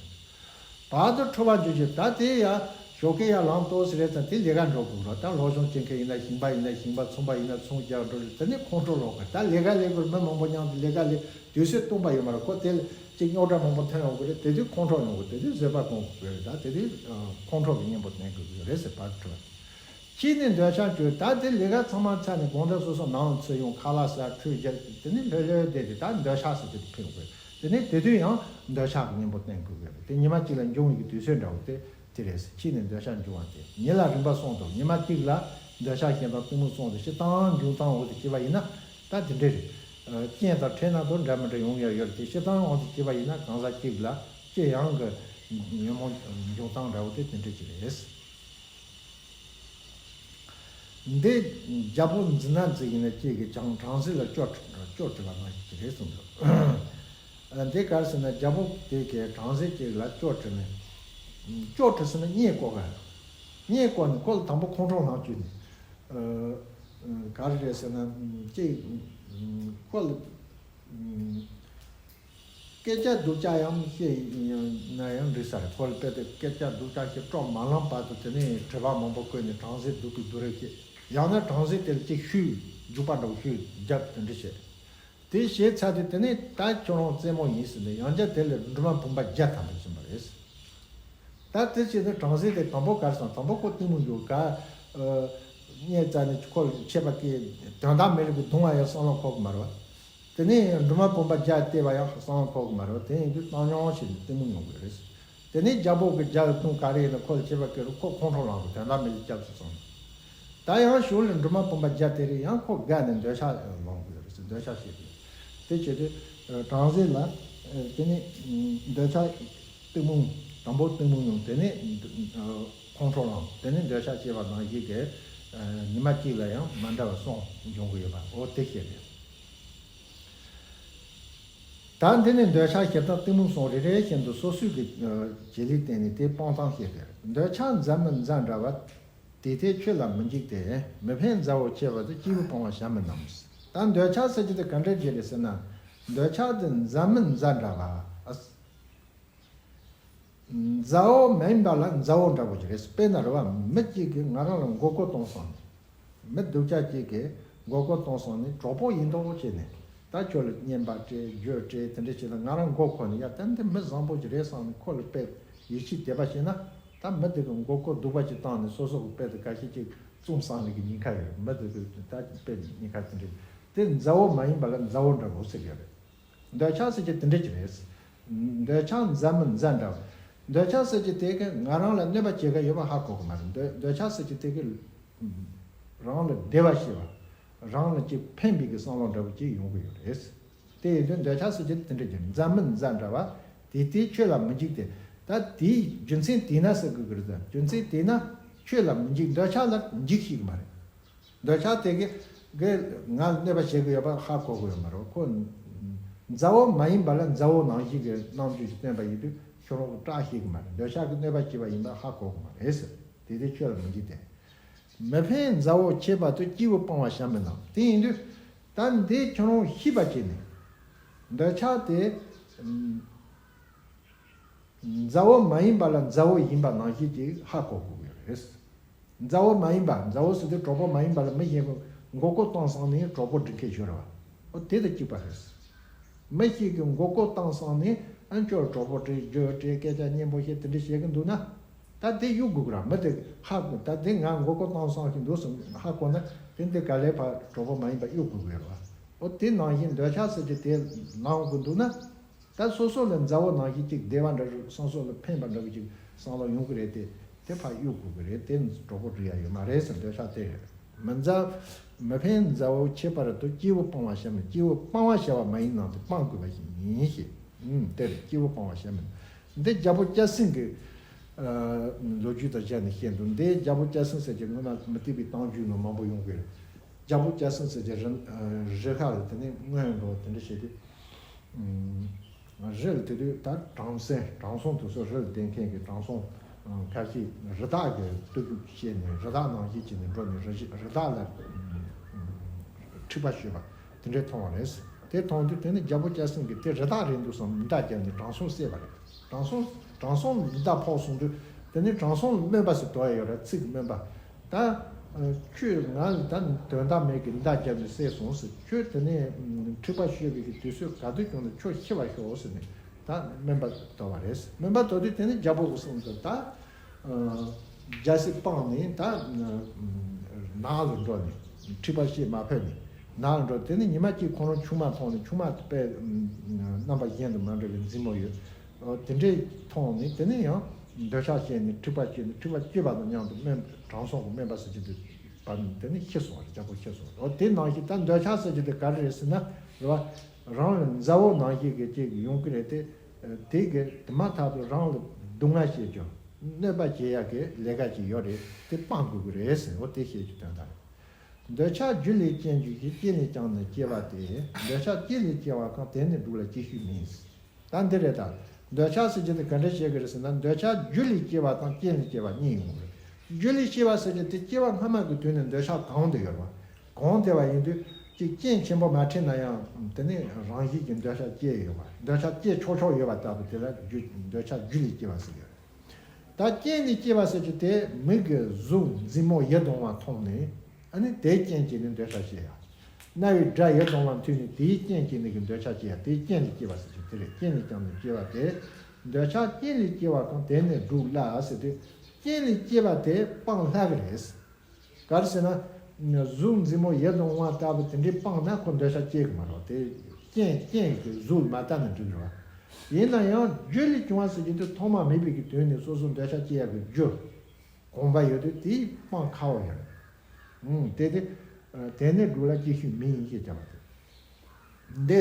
བར་དུ་འཁྲུལ་པར་འགྱུར་ཞིང་། ད་དེ་ཡང་ཞོགས་ཀས་ཡར་ལངས་ཏོག་ཙམ་རེད་ཙང་དེ་ལས་ཀ་འགྲོ་དགོས་རོགས། ད་སློབ་སྦྱོང་བྱེད་མཁན་ཡིན་ན། ཞིང་པ་ཡིན་ན། ཞིང་པ་ཚོང་པ་ཡིན་ན། ཚོང་རྒྱག་འགྲོ་རེད། དེ་ནས་ཁོང་ཁྲོ་ལངས་དགོས། ད་ལས་ཀ་ལས་དགོས། མི་མང་པོ་མཉམ་དུ་ལས་ཀ་ལས་དུས་ཚོད་སྟོང་པ་ཡོད་མ་རེད། ཁོ་དེ་ལ་ཅིག་རྙོག་དྲ་མང་པོ་ཐོན་ཡོང་གི་རེད། དེ་དུས་ཁོང་ཁྲོ་ཡོང་གི། དེ་དུས་བཟོད་པ་སྒོམ་དགོས་རེད། ད་དེ་དུས་ཁོང་ཁྲོ་གི་གཉེན་པོ་བསྟེན་དགོས་ཀྱི་རེད་ཟེར། བར་དུ་འཁྲུལ་པར། ཕྱིས་ནས་འདོད་ཆགས་འགྱུར། ད་དེ་ལས་ཀ་ཚང་མ་ཚར་ནས་དགོང་དག་སོ་སོ་ནང་ལ་ཚུར་ཡོང་། ཁ་ལག་ཟ། ཁྲུས་རྒྱག་དེ་ནས་ལྷོད་ལྷོད་བསྡད་དེ་ད་འདོད་ཆགས་ཟེར་གྱི་དེ་ཕེབས་དགོས། དེ་ནས་དེ་དུས་ཡང་འདོད་ཆགས་ཀྱི་གཉེན་པོ་བསྟེན་དགོས་ཀྱི་རེད། དེ་ཉི་མ་གཅིག་ལ་འབྱུང་བའི་གི་དུས་ཚོད་འདྲ་བོ་དེ་དེ་རེད། ཕྱིས་ནས་འདོད་ཆགས་འབྱུང་བ་དེ་ཉིད་ལ་རིམ་པར་སོང་དུ། ཉི་མ་གཅིག་ལ་འདོད་ཆགས་ཞེ་སྡང་གཏི་མུག་སོང་དུ། སྤྱིར་བཏང་འབྱུང་སྟངས་འོག་ཏུ་སྐྱེས་པ་ཡིན་ན་ད་དེ་འདྲ་རེད། རྐྱེན་དང་འཕྲད་ན་དོ་འདྲ་མི་འདྲ་ཡོང་ཡ་ཡོད་རེད། དེ་སྤྱིར་བཏང་འོག་ཏུ་སྐྱེས་པ་ཡིན་ན་གང་ཟག་གཅིག་ལ་སྤྱི་ཡོངས་ཀྱི་ཉོན་མོངས་འབྱུང་སྟངས་འདྲ་བོ་དེ་དེ་འདྲ་ཅིག་རེད། འདི་རྒྱལ་པོ་འཛི་ན་འཛི་ཡིན་ན་ཅིག་གིས་ཀྱང་བྲམ་ཟེ་ལ་སྐྱོ་སྐྱོ་བྲི་བ་ནང་བཞིན་རེད་གསུངས་འདུག་འདི་ག་རེ་ཟེར་ན་རྒྱལ་པོ་དེ་གིས་བྲམ་ཟེ་ཅིག་ལ་སྐྱོ་བྲི་ནས། སྐྱོ་བྲི་ཟེར་ན་བརྙས་བཀོད་ག། བརྙས་བཀོད་ནས་ཁོ་ལ་དང་པོ་ཁོང་ཁྲོ་ལངས་བཅུག་ནས། ག་རེ་རེད་ཟེར་ན་ཅིག་ཁོ་ལ། སྐད་ཆ་སྡུག་ཅག་ཡང་བཤད་ན་ཡང་འགྲིག་ས་རེད། ཁོ་ལ་དཔེ་དེ་སྐད་ཆ་སྡུག་ཅག་ཞིག་སྤྲོ་མ་ལངས་བར་དུ་དེ་ནས་དྲི་བ་མང་པོ་བཀོད་ནས་བྲམ་ཟེ་སྡུག་གི་སྡུག་རེ་བྱེད། ཡང་ན་བྲམ་ཟེ་དེ་ལ་ཅིག་ཤུགས་རྒྱུག་པ་འདྲ་བོ་ཤུགས་རྒྱབ་དེ་འདྲ་བྱེད། དེ་བྱས་ཚར་དུས་དེ་ནས་ད་ཁྱོད་རང་རྩེད་མོ་ཡིན་ཟེར་ནས་ཡང་བསྐྱར་དེ་ལ་སྦྲུམ་མ་བུམ་པ་བརྒྱ་ཐམ་པ་བྱིན་པ་རེད། ད་དེ་བྱས་ནས་བྲམ་ཟེ་དེ་དང་པོ་ག་རེ་སོང་། དང་པོ་ཁོ་གཏི་མུག་འགྱུར་ག། བརྙས་བཙལ་ནས་ཁོ་ལ་ཆད་པ་གི་དོན་དག་མེད་ལ་གི་རྡུང་བ་ཡང་བསམ་བློ་འཁོར་གི་མ་རེད་བ། དེ་ནས་སྦྲུམ་མ་བུམ་པ་བརྒྱ་བལྟས་པ་ཡང་བསམ་བློ་འཁོར་གི་མ་རེད་བ། དེ་ཡིན་དུས་བཏང་སྙོམས་བྱས་ནས་གཏི་མུག་ཡོང་གི་རེད། དེ་ནས་རྒྱལ་པོ་གི་རྒྱལ་ལ་བཏང་ག་རེ་ཡིན་ན་ཁོ་ལ་ཆད་པ་གི་རུ་ཁོ་ཁོང་ཁྲོ་ལངས་གི་དོན་དག་མེད་ལ་སྐྱབས་སུ་སོང་། ད་ཡང་ཞོར་ལ་སྦྲུམ་མ་བུམ་པ་བརྒྱ་དེ་རིགས་ཡང་ཁོ་དགའ་ནས་འདོད་ཆགས་ལངས་དགོས་རེད་ཟེར། འདོད་ཆགས་སྐྱེ་དགོས། དེ་བྱེད་དུས་བྲམ་ཟེ་ལ་དེ་ནི་འདོད་ཆགས་གཏི་མུག་དང་པོ་གཏི་མུག་ཡོང་། དེ་ནས་ཁོང་ཁྲོ་ལངས། དེ་ནས་འདོད་ཆགས་སྐྱེ་བ་ནང་བཞིན་གྱི་ཉི་མ་གཅིག་ལ་ཡང་མ་འདྲ་བ་གསུམ་འབྱུང་གི་ཡོད་པ་འོ་དེ་བཤད་དེ། ད་འདི་ནི་འདོད་ཆགས་ཞེ་སྡང་གཏི་མུག་གསུམ་རེ་རེ་བཞིན་དུ་སོ་སོའི་གི་བྱེད་ལས་བརྟེན་ནས་དེ་སྤང་སྟངས་བཤད་པས། འདོད་ཆགས་མཛའ་མི་མཛའ་འདྲ་བ། དེ་ལྟས་ཁྱོད་ལ་མི་འཇིགས་ཏེ། མི་ཕན་མཛའ་བོ་ཁྱེད་བར་དུ། སྐྱེས་བུ་སྤང་བ་བྱ་མིན་ནམ། ད་འདོད་ཆགས་ཟེར་གྱི་དེ་ག་འདྲ་ཅིག་རེད་ཟེར་ན། འདོད་ཆགས་དེ་མཛའ་མི་མཛའ་འདྲ་བ། མཛའ་བོ་མ་ཡིན་པ་ལ་མཛའ་བོ་འདྲ་བོ་ཅིག་རེད། དཔེར་ན་རེད་བ། མི་གཅིག་གིས་ང་རང་ལ་མགོ་སྐོར་གཏོང་སོང་ནས། མི་སྡུག་ཅག་གཅིག་གིས་མགོ་སྐོར་གཏོང་སོང་ནས་གྲོགས་པོ་ཡིན་མདོག་བྱས་ནས། ད་ཁྱོད་ལ་རྔན་པ་སྤྲད། རྒྱུ་སྤྲད། དེ་འདྲ་བྱས་ན་ང་རང་མགོ་འཁོར་ནས་ཡ་ད་འདི་མི་བཟང་པོ་ཅིག་རེད་བསམ་ནས་ཁོ་ལ་དཔེ་ཡིད་ཆེས་དད་པ་བྱས་ན། ད་མི་དེ་གིས་མགོ་སྐོར་སྡུག་པ་ཅིག་བཏང་ནས་སོ་སོ་གི་དཔེ་དེ་འགའ་ཤས་ཅིག་བཙོང་བསམ་ནས་གི་ཉེན་ཁ་ཡོད་རེད། མི་དེ་གིས་ད་དཔེ་ཉེན་ཁ་དེ་འདྲ། དེ་མཛའ་བོ་མ་ཡིན་པ་ལ་མཛའ་བོ་འདྲ་བོ་ཟེར་གི་རེད། འདོད་ཆགས་ཟེར་གྱི་དེ་འདྲ་ཅིག་རེད། འདོད་ཆགས་མཛའ་མི་མཛའ་འདྲ་བ། འདོད་ཆགས་ཟེར་གྱི་དེ་གིས་ང་རང་ལ་གནོད་པ་བྱེད་མཁན་ཡོད་པ་ཧ་གོ་གི་མ་རེད། འདོད་འདོད་ཆགས་ཟེར་གྱི་དེ་གིས་རང་ལ་བདེ་བ་བྱེད་པ། རང་ལ་ཅིག་ཕན་པའི་གི་བསམ་བློ་འདྲ་བོ་ཅིག་ཡོང་གི་ཡོད་རེད། དེ་ཡིན་དུས་འདོད་ཆགས་ཟེར་གྱི་དེ་འདྲ་ཅིག་རེད། མཛའ་མི་མཛའ་འདྲ་བ། དེ་ལྟས་ཁྱོད་ལ་མི་འཇིགས་ཏེ། ད་དེའི་རྒྱུ་མཚན་དེས་ན་ཟེར་དགོས་ཀྱི་རེད། ད་རྒྱུ་མཚན་དེས་ན་ཁྱོད་ལ་མི་འཇིགས། འདོད་ཆགས་ལ་འཇིགས་ཤེས་ཀྱི་མ་རེད། འདོད་ཆགས་དེ་གིས་གིས་ང་ལ་གནོད་པ་བྱེད་ཀྱི་ཡོད་པ་ཧ་གོ་གི་ཡོད་མ་རེད། ཁོ་མཛའ་བོ་མ་ཡིན་པ་ལ་མཛའ་བོ་ནང་བཞིན་གྱི་རྣམ་འགྱུར་ཞིག་སྟོན་པ་ཡིན་དུས་ཁྱོད་རང་གིས་སྐྲག་ཤེས་ཀྱི་མ་རེད། འདོད་ཆགས་ཀྱིས་གནོད་པ་བྱས་པ་ཡིན་པ་ཧ་གོ་གི་མ་རེད་ཟེར། དེ་དེ་ཁྱོད་ལ་མི་འཇིགས་ཏེ། མི་ཕན་མཛའ་བོ་ཁྱེད་བར་དུ། སྐྱེས་བུ་སྤང་བ་བྱ་མིན་ནམ། དེ་ཡིན་དུས་ད་འདི་ཁྱོད་རང་ཤེས་པ་བྱས་ནས། འདོད་ཆགས་དེ་མཛའ་བོ་མ་ཡིན་པ་ལ་མཛའ་བོ་ཡིན་པ་ནང་བཞིན་གྱི་ཧ་གོ་དགོས་ཀྱི་རེད། མཛའ་བོ་མ་ཡིན་པ། མཛའ་བོ་ཟེར་དུས་གྲོགས་པོ་མ་ཡིན་པ་ལ་མི་གཞན་གྱིས་མགོ་སྐོར་བཏང་སོང་ནས་གྲོགས་པོ་སྒྲིག་མཁན་ཞིག་རེད་བ། འོ་དེ་དང་གཅིག་པ་རེད། མི་ཞིག་གིས་མགོ་སྐོར་བཏང་སོང་ནས་ ཨ་ཅོར་གྲོགས་པོ་བྲིས་རྒྱུ་བྲིས་སྐད་ཆ་སྙན་པོ་བཤད་དེ་འདྲ་བྱེད་ཀྱི་འདུག་ན། ད་དེ་གཡུག་དགོས་ཀྱི་ར། མི་དེ་ཧ་གོ། ད་དེ་ང་མགོ་སྐོར་བཏང་སོང་ཞིག་འདུག་སོང་ཧ་གོ་ན། དེ་འདི་ག་ལེ་ཕར་གྲོགས་པོ་མ་ཡིན་པ་གཡུག་དགོས་ཀྱི་རེད་བ། འོ་དེ་ནང་བཞིན་འདོད་ཆགས་ཟེར་གྱི་དེ་ལངས་དགོས་འདུག་ན། ད་སོ་སོ་ལ་མཛའ་བོ་ནང་བཞིན་ཅིག་བདེ་བ་འདྲ་བོ་སོ་སོ་ལ་ཕན་པ་འདྲ་བོ་ཅིག་བསམ་བློ་ཡོང་གི་རེད་དེ། དེ་ཕར་གཡུག་དགོས་ཀྱི་རེད། དེ་གྲོགས་པོ་བྲིས་ཡ་ཡོད་མ་རེད་ཟེར། འདོད་ཆགས་དེ་རེད། མི་མཛའ། མི་ཕན་མཛའ་བོ་ཁྱད་པར་དུ། སྐྱེས་བུ་སྤང་བར་བྱ་མིན། སྐྱེས་བུ་སྤང་བར་བྱ་བ་མ་ཡིན་ནམ་དུ། སྤང་དགོས་པ་ཞིག་ཡིན་ཞེས། ཨུམ། དེ་རེད། སྐྱེས་བུ་སྤང་བར་བྱ་མིན། འདི་རྒྱལ་པོ་སྐྱ་སེང་གི་ཨ་ལོ་རྒྱུས་དང་སྦྱར་ནས་བཤད་འདུག་འདི་རྒྱལ་པོ་སྐྱ་སེང་ཟེར་གྱི་སྔོན་མ་མུ་སྟེགས་པའི་གཏམ་རྒྱུད་ནང་མང་པོ་ཡོང་གི་རེད། རྒྱལ་པོ་སྐྱ་སེང་ཟེར་གྱི་རི་ཨ་རི་ཁ་ལ་དེ་ནས་སྔོན་འགྲོ་དེ་འདྲ་བྱས་ཏེ། ཨུམ། རི་ལ་དེ་དུས་ད་དྲང་སྲོང་། དྲང་སྲོང་དེ་ཚོ་རི་ལ་བསྡད་མཁན་གྱི་དྲང་སྲོང་ཁ་ཤས་རི་དྭགས་ཀྱི་སྟོབས་ཤུགས་བཤད་ནས། རི་དྭགས་ནང་བཞིན་བྱས་ནས་འགྲོ་ནས་རི་རི་དྭགས་ལ་ཨུམ་འཁྲིག་པ་ཞུས་པ་དེ་འདྲས་མཐོང་བ་རེད། དེ་མཐོང་དུས་དེ་ནི་རྒྱལ་པོ་སྐྱ་སེང་གིས་དེ་རི་དྭགས་རེད་འདུག་བསམ་མདའ་བརྒྱབ་ནས་དྲང་སྲོང་བསད་པ་རེད། དྲང་སྲོང་དྲང་སྲོང་མདའ་ཕོག་སོང་དུས་དེ་ནི་དྲང་སྲོང་སྨན་པ་ཟེར་དོ་ཡ་ཡོད་རེད། ཚིག་སྨན་པ། ད་ཁྱོད་ང་ལ་ད་དོན་དག་མེད་ཀི་མདའ་བརྒྱབ་ནས་བསད་སོང་ཟེར། ཁྱོད་དེ་ནས་འཁྲིག་པ་ཞུས་པའི་གི་དུས་ཚོད་ག་དུས་བྱུང་ན་ཁྱོད་ཤི་བར་ཤོག་ཟེར་ནས་ད་སྨན་པ་དོར་བ་རེད། སྨན་པ་དོར་དུས་དེ་ནས་རྒྱལ་པོ་གི་སེམས་སུ་ད་རྒྱལ་སྲིད་སྤངས་ནས་ད་ནགས་ལ་འགྲོ་ནས་འཁྲིག་པ་བཤད་མ་ཕོད་ནས་ནགས་ལ་འགྲོ། དེ་ནས་ཉི་མ་གཅིག་ཁོ་རང་ཆུང་མ་མཐོང་ནས། ཆུང་མ་དཔེ་རྣམ་པ་གཞན་དང་མ་འདྲ་བའི་མཛེས་མོ་ཡོད། ཨོ་དེ་འདྲས་མཐོང་ནས་དེ་ནས་ཡང་འདོད་ཆགས་སྐྱེས་ནས་འཁྲིག་པ་སྐྱེས་ནས། འཁྲིག་པ་སྐྱེས་པ་དང་མཉམ་དུ་སྨན་དྲང་སྲོང་གི་སྨན་པ་ཟེར་གྱི་འདུག་པ་དེ་ནས་ཤི་སོང་བ་རེད། རྒྱལ་པོ་ཤི་སོང་བ་རེད། ཨོ་དེ་ནང་བཞིན་ད་འདོད་ཆགས་ཟེར་གྱི་དེ་ག་རེ་རེད་ཟེར་ན་རེད་བ། རང་ལ་མཛའ་བོ་ནང་བཞིན་གྱི་ཅིག་ཡོང་གི་རེད་དེ། དེ་གི་དེ་མ་ཐག་ཏུ་རང་ལ་སྡུག་བསྔལ་བྱེད་རྒྱུ་གནོད་པ་བྱེད་ཡག་གི་ལས་ཀ་ཅིག་ཡོད་རེད། དེ་སྤང་དགོས་ཀྱི་རེད་ཟེར། ཨོ་དེ་བཤད་རྒྱུ་དོན་དག་རེད། འདོད་ཆགས་རྒྱུ་ལས་སྐྱེ་འགྱུར་ཞིང་། རྐྱེན་ལས་ཀྱང་ནི་སྐྱེ་བ་སྟེ། འདོད་ཆགས་རྐྱེན་ལས་སྐྱེ་བ་གང་། དེ་ནི་དྲུག་ལ་སྐྱེ་ཤོས་མིན། ད་འདི་རེད་ད། འདོད་ཆགས་ཟེར་གྱི་དེ་ག་འདྲ་བཤད་ཀྱི་རེད་ཟེར་ན། འདོད་ཆགས་རྒྱུ་ལས་སྐྱེ་བ་དང་རྐྱེན་ལས་སྐྱེ་བ་གཉིས་ཡོང་གི་རེད། རྒྱུ་ལས་སྐྱེ་བ་ཟེར་གྱི་དེ་སྐྱེ་བ་སྔ་མ་གི་དུས་ནས་འདོད་ཆགས་གང་དུ་ཡོད་པ། གང་དེ་བ་ཡིན་དུས་ཅིག་རྐྱེན་ཆེན་པོ་མ་འཕྲད་ན་ཡང་དེ་ནས་རང་བཞིན་གྱི་འདོད་ཆགས་སྐྱེ་ཡོད་པ། འདོད་ཆགས་སྐྱེ་ཆོག་ཆོག་ཡོད་པ་ལྟ་བུ་དེ་ལ་རྒྱུ་འདོད་ཆགས་རྒྱུ་ལས་སྐྱེ་བ་ཟེར་གྱི་རེད། ད་རྐྱེན་ལས་སྐྱེ་བ་ཟེར་གྱི་དེ་མིག་གིས་གཟུགས་མཛེས་མོ་ཡིད་དུ་འོང་བ་མཐོང་ནས། ཨ་ནི་དེའི་རྐྱེན་གྱིས་ནི་འདོད་ཆགས་སྐྱེ་ཡ། རྣ་བའི་སྒྲ་ཡིད་དུ་འོང་བ་ཐོས་ནས་དེའི་རྐྱེན་གྱིས་ནི་གི་འདོད་ཆགས་སྐྱེ་ཡ། དེའི་རྐྱེན་ལས་སྐྱེ་བ་ཟེར་གྱི་དེ་རེད། རྐྱེན་ལས་ཀྱང་ནི་སྐྱེ་བ་སྟེ། འདོད་ཆགས་རྐྱེན་ལས་སྐྱེ་བ་གང་། དེ་ནི་དྲུག་ལ་ཟེར་དུས། རྐྱེན་ལས་སྐྱེ་བ་དེ་སྤང་སླ་གི་རེད། ག་རེ་ཟེར་ན། གཟུགས་མཛེས་མོ་ཡིད་དུ་འོང་བ་ལྟ་བུ་དེ་འདྲའི་སྤངས་ན་ཁོ་འདོད་ཆགས་སྐྱེ་གི་མ་རེད། དེ་རྐྱེན་རྐྱེན་གྱི་གཟུགས་ལ་མ་ལྟ་ན་འགྲིག་གི་རེད་བ། ཡིན་ན་ཡང་རྒྱུ་ལས་བྱུང་བ་ཟེར་གྱི་དེ་ཐོག་མ་མེད་པའི་གི་དུས་ནས་སོ་སོ་འདོད་ཆགས་སྐྱེ་ཡག་གི་རྒྱུ་གོམས་པ་ཡོད་དུས་དེ་སྤང་ཁག་པོ་ཡོད་རེད། ཨང་། དེ་དེ་དེ་ནས་དྲུག་ལ་སྐྱེ་ཤོས་མིན་ཞེས་བྱ་བ་སྟེ། འདི་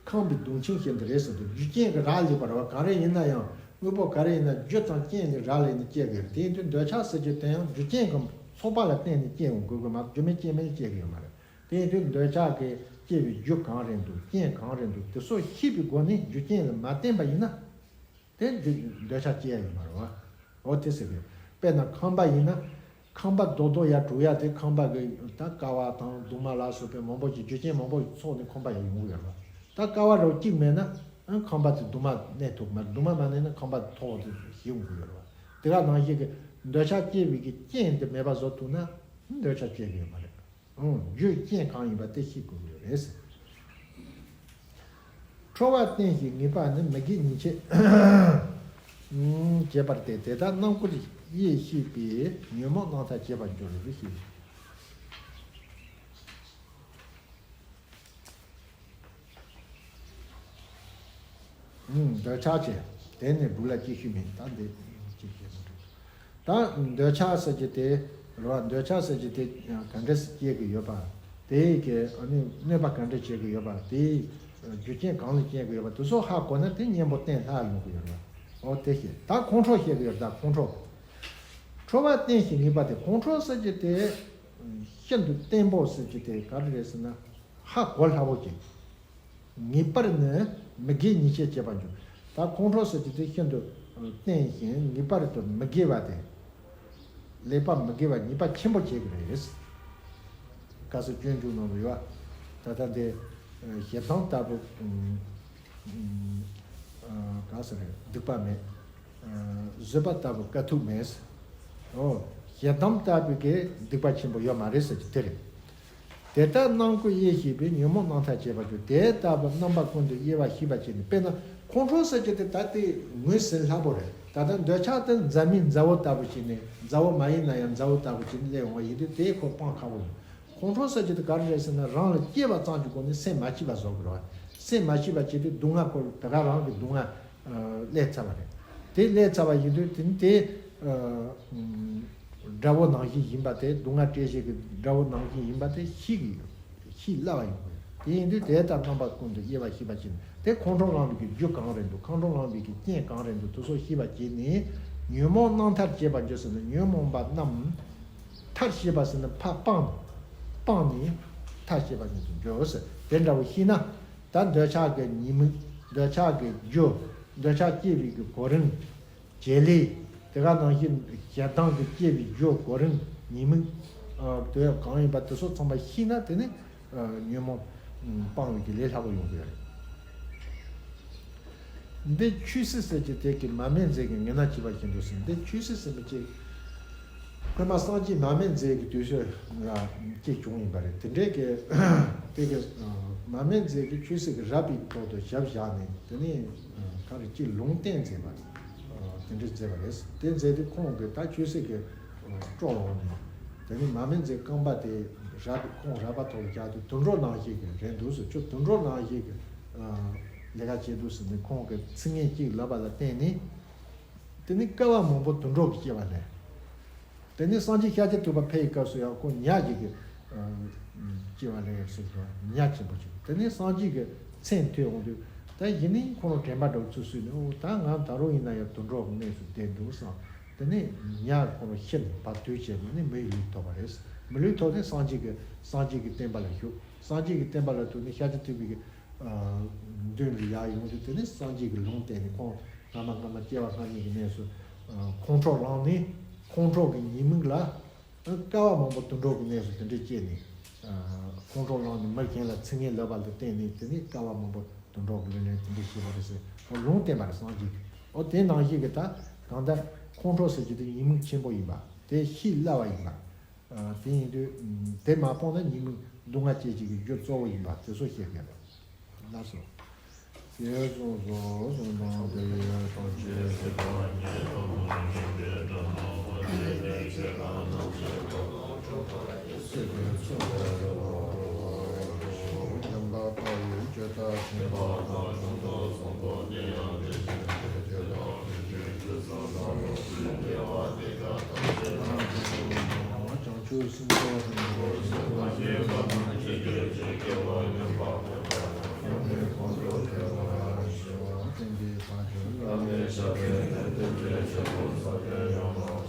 ཁམས་པའི་གདུང་ཆེན་བཞིན་དུ་རེད་ཟེར་དུས། རྒྱུ་རྐྱེན་གྱི་རག་ལས་པ་རེད་བ། ག་རེ་ཡིན་ན་ཡང་དངོས་པོ་ག་རེ་ཡིན་ན་རྒྱུ་དང་རྐྱེན་གྱི་རག་ལས་ནས་སྐྱེ་དགོས་རེད། དེ་ཡིན་དུས་འདོད་ཆགས་ཟེར་རྒྱུ་དེ་ཡང་རྒྱུ་རྐྱེན་གྱི་ཚོགས་པ་ལ་བརྟེན་ནས་སྐྱེ་ཡོང་དགོས་ཀྱི་མ་གཏོགས་རྒྱུ་མེད་རྐྱེན་མེད་ནས་སྐྱེ་གི་ཡོད་མ་རེད། དེ་ཡིན་དུས་འདོད་ཆགས་ཀྱི་སྐྱེ་བའི་རྒྱུ་གང་རེད་འདུག་རྐྱེན་གང་རེད་འདུག་དེ་ཚོ་ཤེས་པའི་སྒོ་ནས་རྒྱུ་རྐྱེན་ལ་མ་བརྟེན་པ་ཡིན་ན། དེ་འདི་འདོད་ཆགས་སྐྱེ་ཡ་ཡོད་མ་རེད་བ། འོ་དེ་ཟེར་གི། དཔེར་ན་ཁང་པ་ཡིན་ན། ཁང་པ་རྡོག་རྡོག་ཡར་གྲུ་ཡ་དེ་ཁང་པ་གི་ད་ཀ་བ་དང་གདུང་མ་ལ་སོགས་པའི་མང་པོ་ཞིག་རྒྱུ་རྐྱེན་མང་པོ་ཞིག་ཚོགས་ནས་ཁང་པ་ཡར་ཡོང་གི་ཡོད་རེད་བ། ད་ཀ་བ་རོ་གཅིག་མེད་ན་ཨང་ཁང་པ་དེ་གདུང་མ་གནས་ཐུབ་མ་རེད། གདུང་མ་མ་གནས་ན་ཁང་པ་ཐོག་དེ་ཞིག་ཡོང་གི་ཡོད་རེད་བ། དེ་ག་ནང་བཞིན་གི་འདོད་ཆགས་སྐྱེ་བའི་གི་རྐྱེན་དེ་མེད་པ་བཟོ་ཐུབ་ན་འདོད་ཆགས་སྐྱེ་གི་ཡོད་མ་རེད། ཨང་། རྒྱུ་རྐྱེན་གང་ཡིན་པ་དེ་ཤེས་དགོས་ཀྱི་ཡོད་རེད། ཁྲོ་བ་རྟེན་ཞིང་ངེས་པར་ནི། མི་དགེ་ཉེས་བྱས་བྱེད་པ་སྟེ། དེ་ལྟར་རྣམ་ཀུན་དབྱེ་ཤེས་པས། ཉོན་མོངས་རྣམ་ཐར་བྱེད་པར་འགྱུར་ཞེས། ཨུམ། འདོད་ཆགས་ཀྱི། དེ་ནི་དྲུག་ལ་སྐྱེ་ཤོས་མིན། ད་འདི་ཅིག་བཤད་ན་འགྲིག་ད་འདོད་ཆགས་ཟེར་གྱི་དེ་རེད་བ། འདོད་ཆགས་ཟེར་གྱི་དེ་ག་འདྲ་སེ་སྐྱེ་གི་ཡོད་པ། དེ་གི་ཨ་ནི་གནོད་པ་ག་འདྲ་བྱེད་གི་ཡོད་པ། དེ་རྒྱུ་རྐྱེན་གང་ལ་རྐྱེན་གི་ཡོད་པ། དེ་ཚོ་ཧ་གོ་ན་དེ་གཉེན་པོ་བསྟེན་སླ་ཡོང་གི་ཡོད་རེད་བ། འོ་དེ་བཤད། ད་ཁོང་ཁྲོ་བཤད་གི་ཡོད་རེད། ད་ཁོང་ཁྲོ། ཁྲོ་བ་རྟེན་ཞིང་ངེས་པ་སྟེ། ཁོང་ཁྲོ་ཟེར་གྱི་དེ་ཤིན་ཏུ་བརྟན་པོ་ཟེར་གྱི་དེ་ག་རེ་རེད་ཟེར་ན། ཧ་གོ་སླ་བོ་ཅིག་ངེས་པར་ནི་མི་དགེ་ཉེས་བྱས་བྱེད་པར་འགྱུར། ད་ཁོང་ཁྲོ་ཟེར་གྱི་དེ་ཤིན་ཏུ་བརྟན་ཞིང་ངེས་པར་དུ་མི་དགེ་བ་དེ། ལེགས་པ་མི་དགེ་བ་ཉེས་པ་ཆེན་པོ་བྱེད་ཀྱི་རེད། བཀའ་སྩལ་སྤྱོད་འཇུག་ནང་དུ་ཡོད། ད་ལྟ་འདི་ཞེ་སྡང་ལྟ་བུ་ག་ཟེར་རེད། སྡིག་པ་མེད། བཟོད་པ་ལྟ་བུ་དཀའ་ཐུབ་མེད། འོ། ཞེ་སྡང་ལྟ་བུ་གི་སྡིག་པ་ཆེན་པོ་ཡོད་མ་རེད་ཟེར་གྱི་དེ་རེད། དེ་ལྟར་རྣམ་ཀུན་དབྱེ་ཤེས་པས། ཉོན་མོངས་རྣམ་ཐར་བྱེད་པར་འགྱུར། དེ་ལྟ་བུ་རྣམ་པ་ཀུན་ཏུ་དབྱེ་བ་ཤེས་པར་བྱས་ནས། དཔེར་ན་ ཁོང་ཁྲོ་ཟེར་གྱི་དེ་ད་དེ་ངོས་ཟིན་སླ་པོ་རེད། ད་ལྟ་འདོད་ཆགས་དེ་འཛད་མེད་མཛའ་བོ་ལྟ་བུ་ཞིག་ནས། མཛའ་བོ་མ་ཡིན་ན་ཡང་མཛའ་བོ་ལྟ་བུ་ཞིག་ནས་སླེབས་ཡོང་བ་ཡིན་དུས། དེ་ཁོ་སྤང་ཁག་པོ་ཡིན། ཁོང་ཁྲོ་ཟེར་གྱི་དེ་ག་རེ་རེད་ཟེར་ན། རང་ལ་སྐྱེས་པ་ཙམ་གྱི་སྒོ་ནས་སེམས་མ་སྐྱིད་པ་བཟོ་དགོས་རེད་བ། སེམས་མ་སྐྱིད་པ་བྱས་དུས་སྡུག་བསྔལ་ཁོ་དེ་ག་རང་གི་སྡུག་བསྔལ་སླེབས་ཚར་བ་རེད། དེ་སླེབས་ཚར་བ་ཡིན་དུས་དེ་ནི་དེ་དགྲ་བོ་ནང་བཞིན་ཡིན་པ་དེ། སྡུག་བསྔལ་སྤྲད་བྱེད་ཀྱི་དགྲ་བོ་ནང་བཞིན་ཡིན་པ་དེ་ཤེས་ཀྱི་ཡོད། ཤེས་སླ་བ་ཡིན་དགོས། དེ་ཡིན་དུས་དེ་ལྟར་རྣམ་པ་ཀུན་ཏུ་དབྱེ་བ་ཤེས་པ་ཅིག་ནི། དེ་ཁོང་ཁྲོ་ལངས་པའི་གི་རྒྱུ་གང་རེད་འདུག་ཁོང་ཁྲོ་ལངས་པའི་གི་རྐྱེན་གང་རེད་འདུག་དེ་ཚོ་ཤེས་པ་བྱས་ནས། ཉོན་མོངས་རྣམ་ཐར་བྱེད་པར་འགྱུར་ཟེར་ན། ཉོན་མོངས་པ་རྣམས་ཐར་ཤེས་པ་ཟེར་ན་ཕར་སྤངས། སྤངས་ནས་ཐར་ཤེས་པ་ཉིད་དུ་འགྱུར་ཟེར། དེ་འདྲ་བོ་ཤེས་ན། ད་འདོད་ཆགས་ཀྱི་ཉེས་དམིགས། འདོད་ཆགས་ཀྱི་རྒྱུ། འདོད་ཆགས་སྐྱེ་བའི་གི་གོ་རིམ། བྱེད་ལས། དེ་ག་ནང་བཞིན་ཞེ་སྡང་གི་སྐྱེ་བའི་རྒྱུ། གོ་རིམ། ཉེས་དམིགས། ཨ། དེ་གང་ཡིན་པ་དེ་ཚོ་ཚང་མ་ཤེས་ན། དེ་ནི་ཨ་ཉོན་མོངས་སྤང་བའི་གི་ལས་སླ་པོ་ཡོང་གི་རེད། འདི་ཆོས་སྲིད་ཟེར་གྱི་དེ་གི་མར་མེ་མཛད་ཀྱི་ངས་ན་བྱས་པ་བཞིན་དུ་ཟེར། འདི་ཆོས་སྲིད་ཟེར་མི་ཅིག་ཁོ་མ་སངས་རྒྱས་མར་མེ་མཛད་ཀྱི་དུས་སུ་ལ་ཅིག་བྱུང་ཡིན་པ་རེད། དེ་འདྲའི་གི་དེ་གི་མར་མེ་མཛད་ཀྱི་ཆོས་སྲིད་ཀྱི་རབ་པའི་ཐོག་ཏུ་ཞབས་བཞག་ནས། དེ་ནས་ག་རེ་ཅིག་ལུང་བསྟན་མཛད་པ་རེད། དེ་འདྲ་མཛད་པ་རེད། དེ་མཛད་དུས་ཁོང་གིས་ད་ཆོས་སྲིད་ཀྱི་སྤྲོ་ལངས་ནས། དེ་ནས་མར་མེ་མཛད་རྐང་པ་དེ་རབ། ཁོང་རབ་པ་ཐོག་ལ་བཞག་དུས་དུད་འགྲོ་ནང་བཞིན་གྱི་རེད་འདུག་ཟེར། ཁྱོད་དུད་འགྲོ་ནང་བཞིན་གྱི་ལས་ཀ་བྱེད་འདུག་ཟེར་ནས་ཁོང་གིས་ཚིག་ངན་གཅིག་ལབ་པ་ལ་བརྟེན་ནས། དེ་ནས་བསྐལ་པ་མང་པོ་དུད་འགྲོ་གི་སྐྱེ་བ་ལེན། དེ་ནས་སངས་རྒྱས་ཤཱཀྱ་ཐུབ་པ་ཕེབས་པའི་སྐབས་སུ་ཡང་ཁོ་ཉ་ཞིག་གི་སྐྱེ་བ་ལེན་ཟེར་གྱི་ཉ་ཆེན་པོ་ཞིག་དེ་ནས་སངས་རྒྱས་ཀྱི་མཚན་ཐོས་འོང་དུས། ད་གཞི་ནས་ཁོ་རང་དྲན་པ་འདྲ་བོ་ཚུར་གསོས་ནས། འོ་ད་ང་ད་རུང་ཡིན་ན་ཡང་དུད་འགྲོ་གི་གནས་སུ་བསྡད་འདུག་བསམ། དེ་ནས་ཉ་ཁོ་རང་ཤི་ནས་བར་དོ་བྱས་ནས་ནི་མིའི་ལུས་ཐོབ་པ་རེད། མིའི་ལུས་ཐོབ་ནས་སངས་རྒྱས་ཀྱི་སངས་རྒྱས་ཀྱི་བསྟན་པ་ལ་ཞུགས། སངས་རྒྱས་ཀྱི་བསྟན་པ་ལ་ཐུག་ནས་ཤཱཀྱ་ཐུབ་པའི་གི་མདུན་དུ་ཡར་ཡོང་དུས། དེ་ནས་སངས་རྒྱས་ཀྱི་ལུང་བསྟན་ནས་ཁོང་སྔ་མ་སྔ་མ་སྐྱེ་བ་སྔ་མའི་གི་གནས་སུ་ཁོང་ཁྲོ་ལངས་ནས། ཁོང་ཁྲོ་གི་ཉེས་དམིགས་ལ་བསྐལ་པ་མང་པོ་དུད་འགྲོ་གི་གནས་སུ་དེ་འདྲ་སྐྱེས་ནས། ཁོང་ཁྲོ་ལངས་ནས་མི་གཞན་ལ་ཚིག་ངན་ལབ་པ་ལ་བརྟེན་ནས། དེ་ནས་བསྐལ་པ་མང་པོ་དུད་འགྲོ་གི་ལུས་ལེན་དེ་འདྲ་བྱས་པ་རེད་ཟེར། ཁོ་ལུང་བསྟན་པ་རེད། སངས་རྒྱས་ཀྱིས། འོ་དེ་ནང་བཞིན་གྱི་ད་གང་ལྟར་ཁོང་ཁྲོ་ཟེར་རྒྱུ་དེ་ཉེས་དམིགས་ཆེན་པོ་ཡིན་པ། དེ་ཤེས་སླ་བ་ཡིན་པ། ཨ། དེ་ཡིན་དུས་དེ་མ་སྤངས་ན་ཉེས་དམིགས་སྡུག་བསྔལ་སྐྱེད་བྱེད་ཀྱི་རྒྱུ་གཙོ་བོ་ཡིན་པ་དེ་ཚོ་ཤེས་དགོས་པ། ལགས་སོ། ཞེས་གསུངས་སོ། གསུངས་དང་དེ་ཡི་ཐམས་ཅད་ཀྱི་བདག་ཉིད་དང་། སེམས་ཅན་ཐམས་ཅད་ཀྱི་བདག་ཉིད་དང་། སེམས་ཅན་ཐམས་ཅད་ཀྱི་བདག་ཉིད་དང་།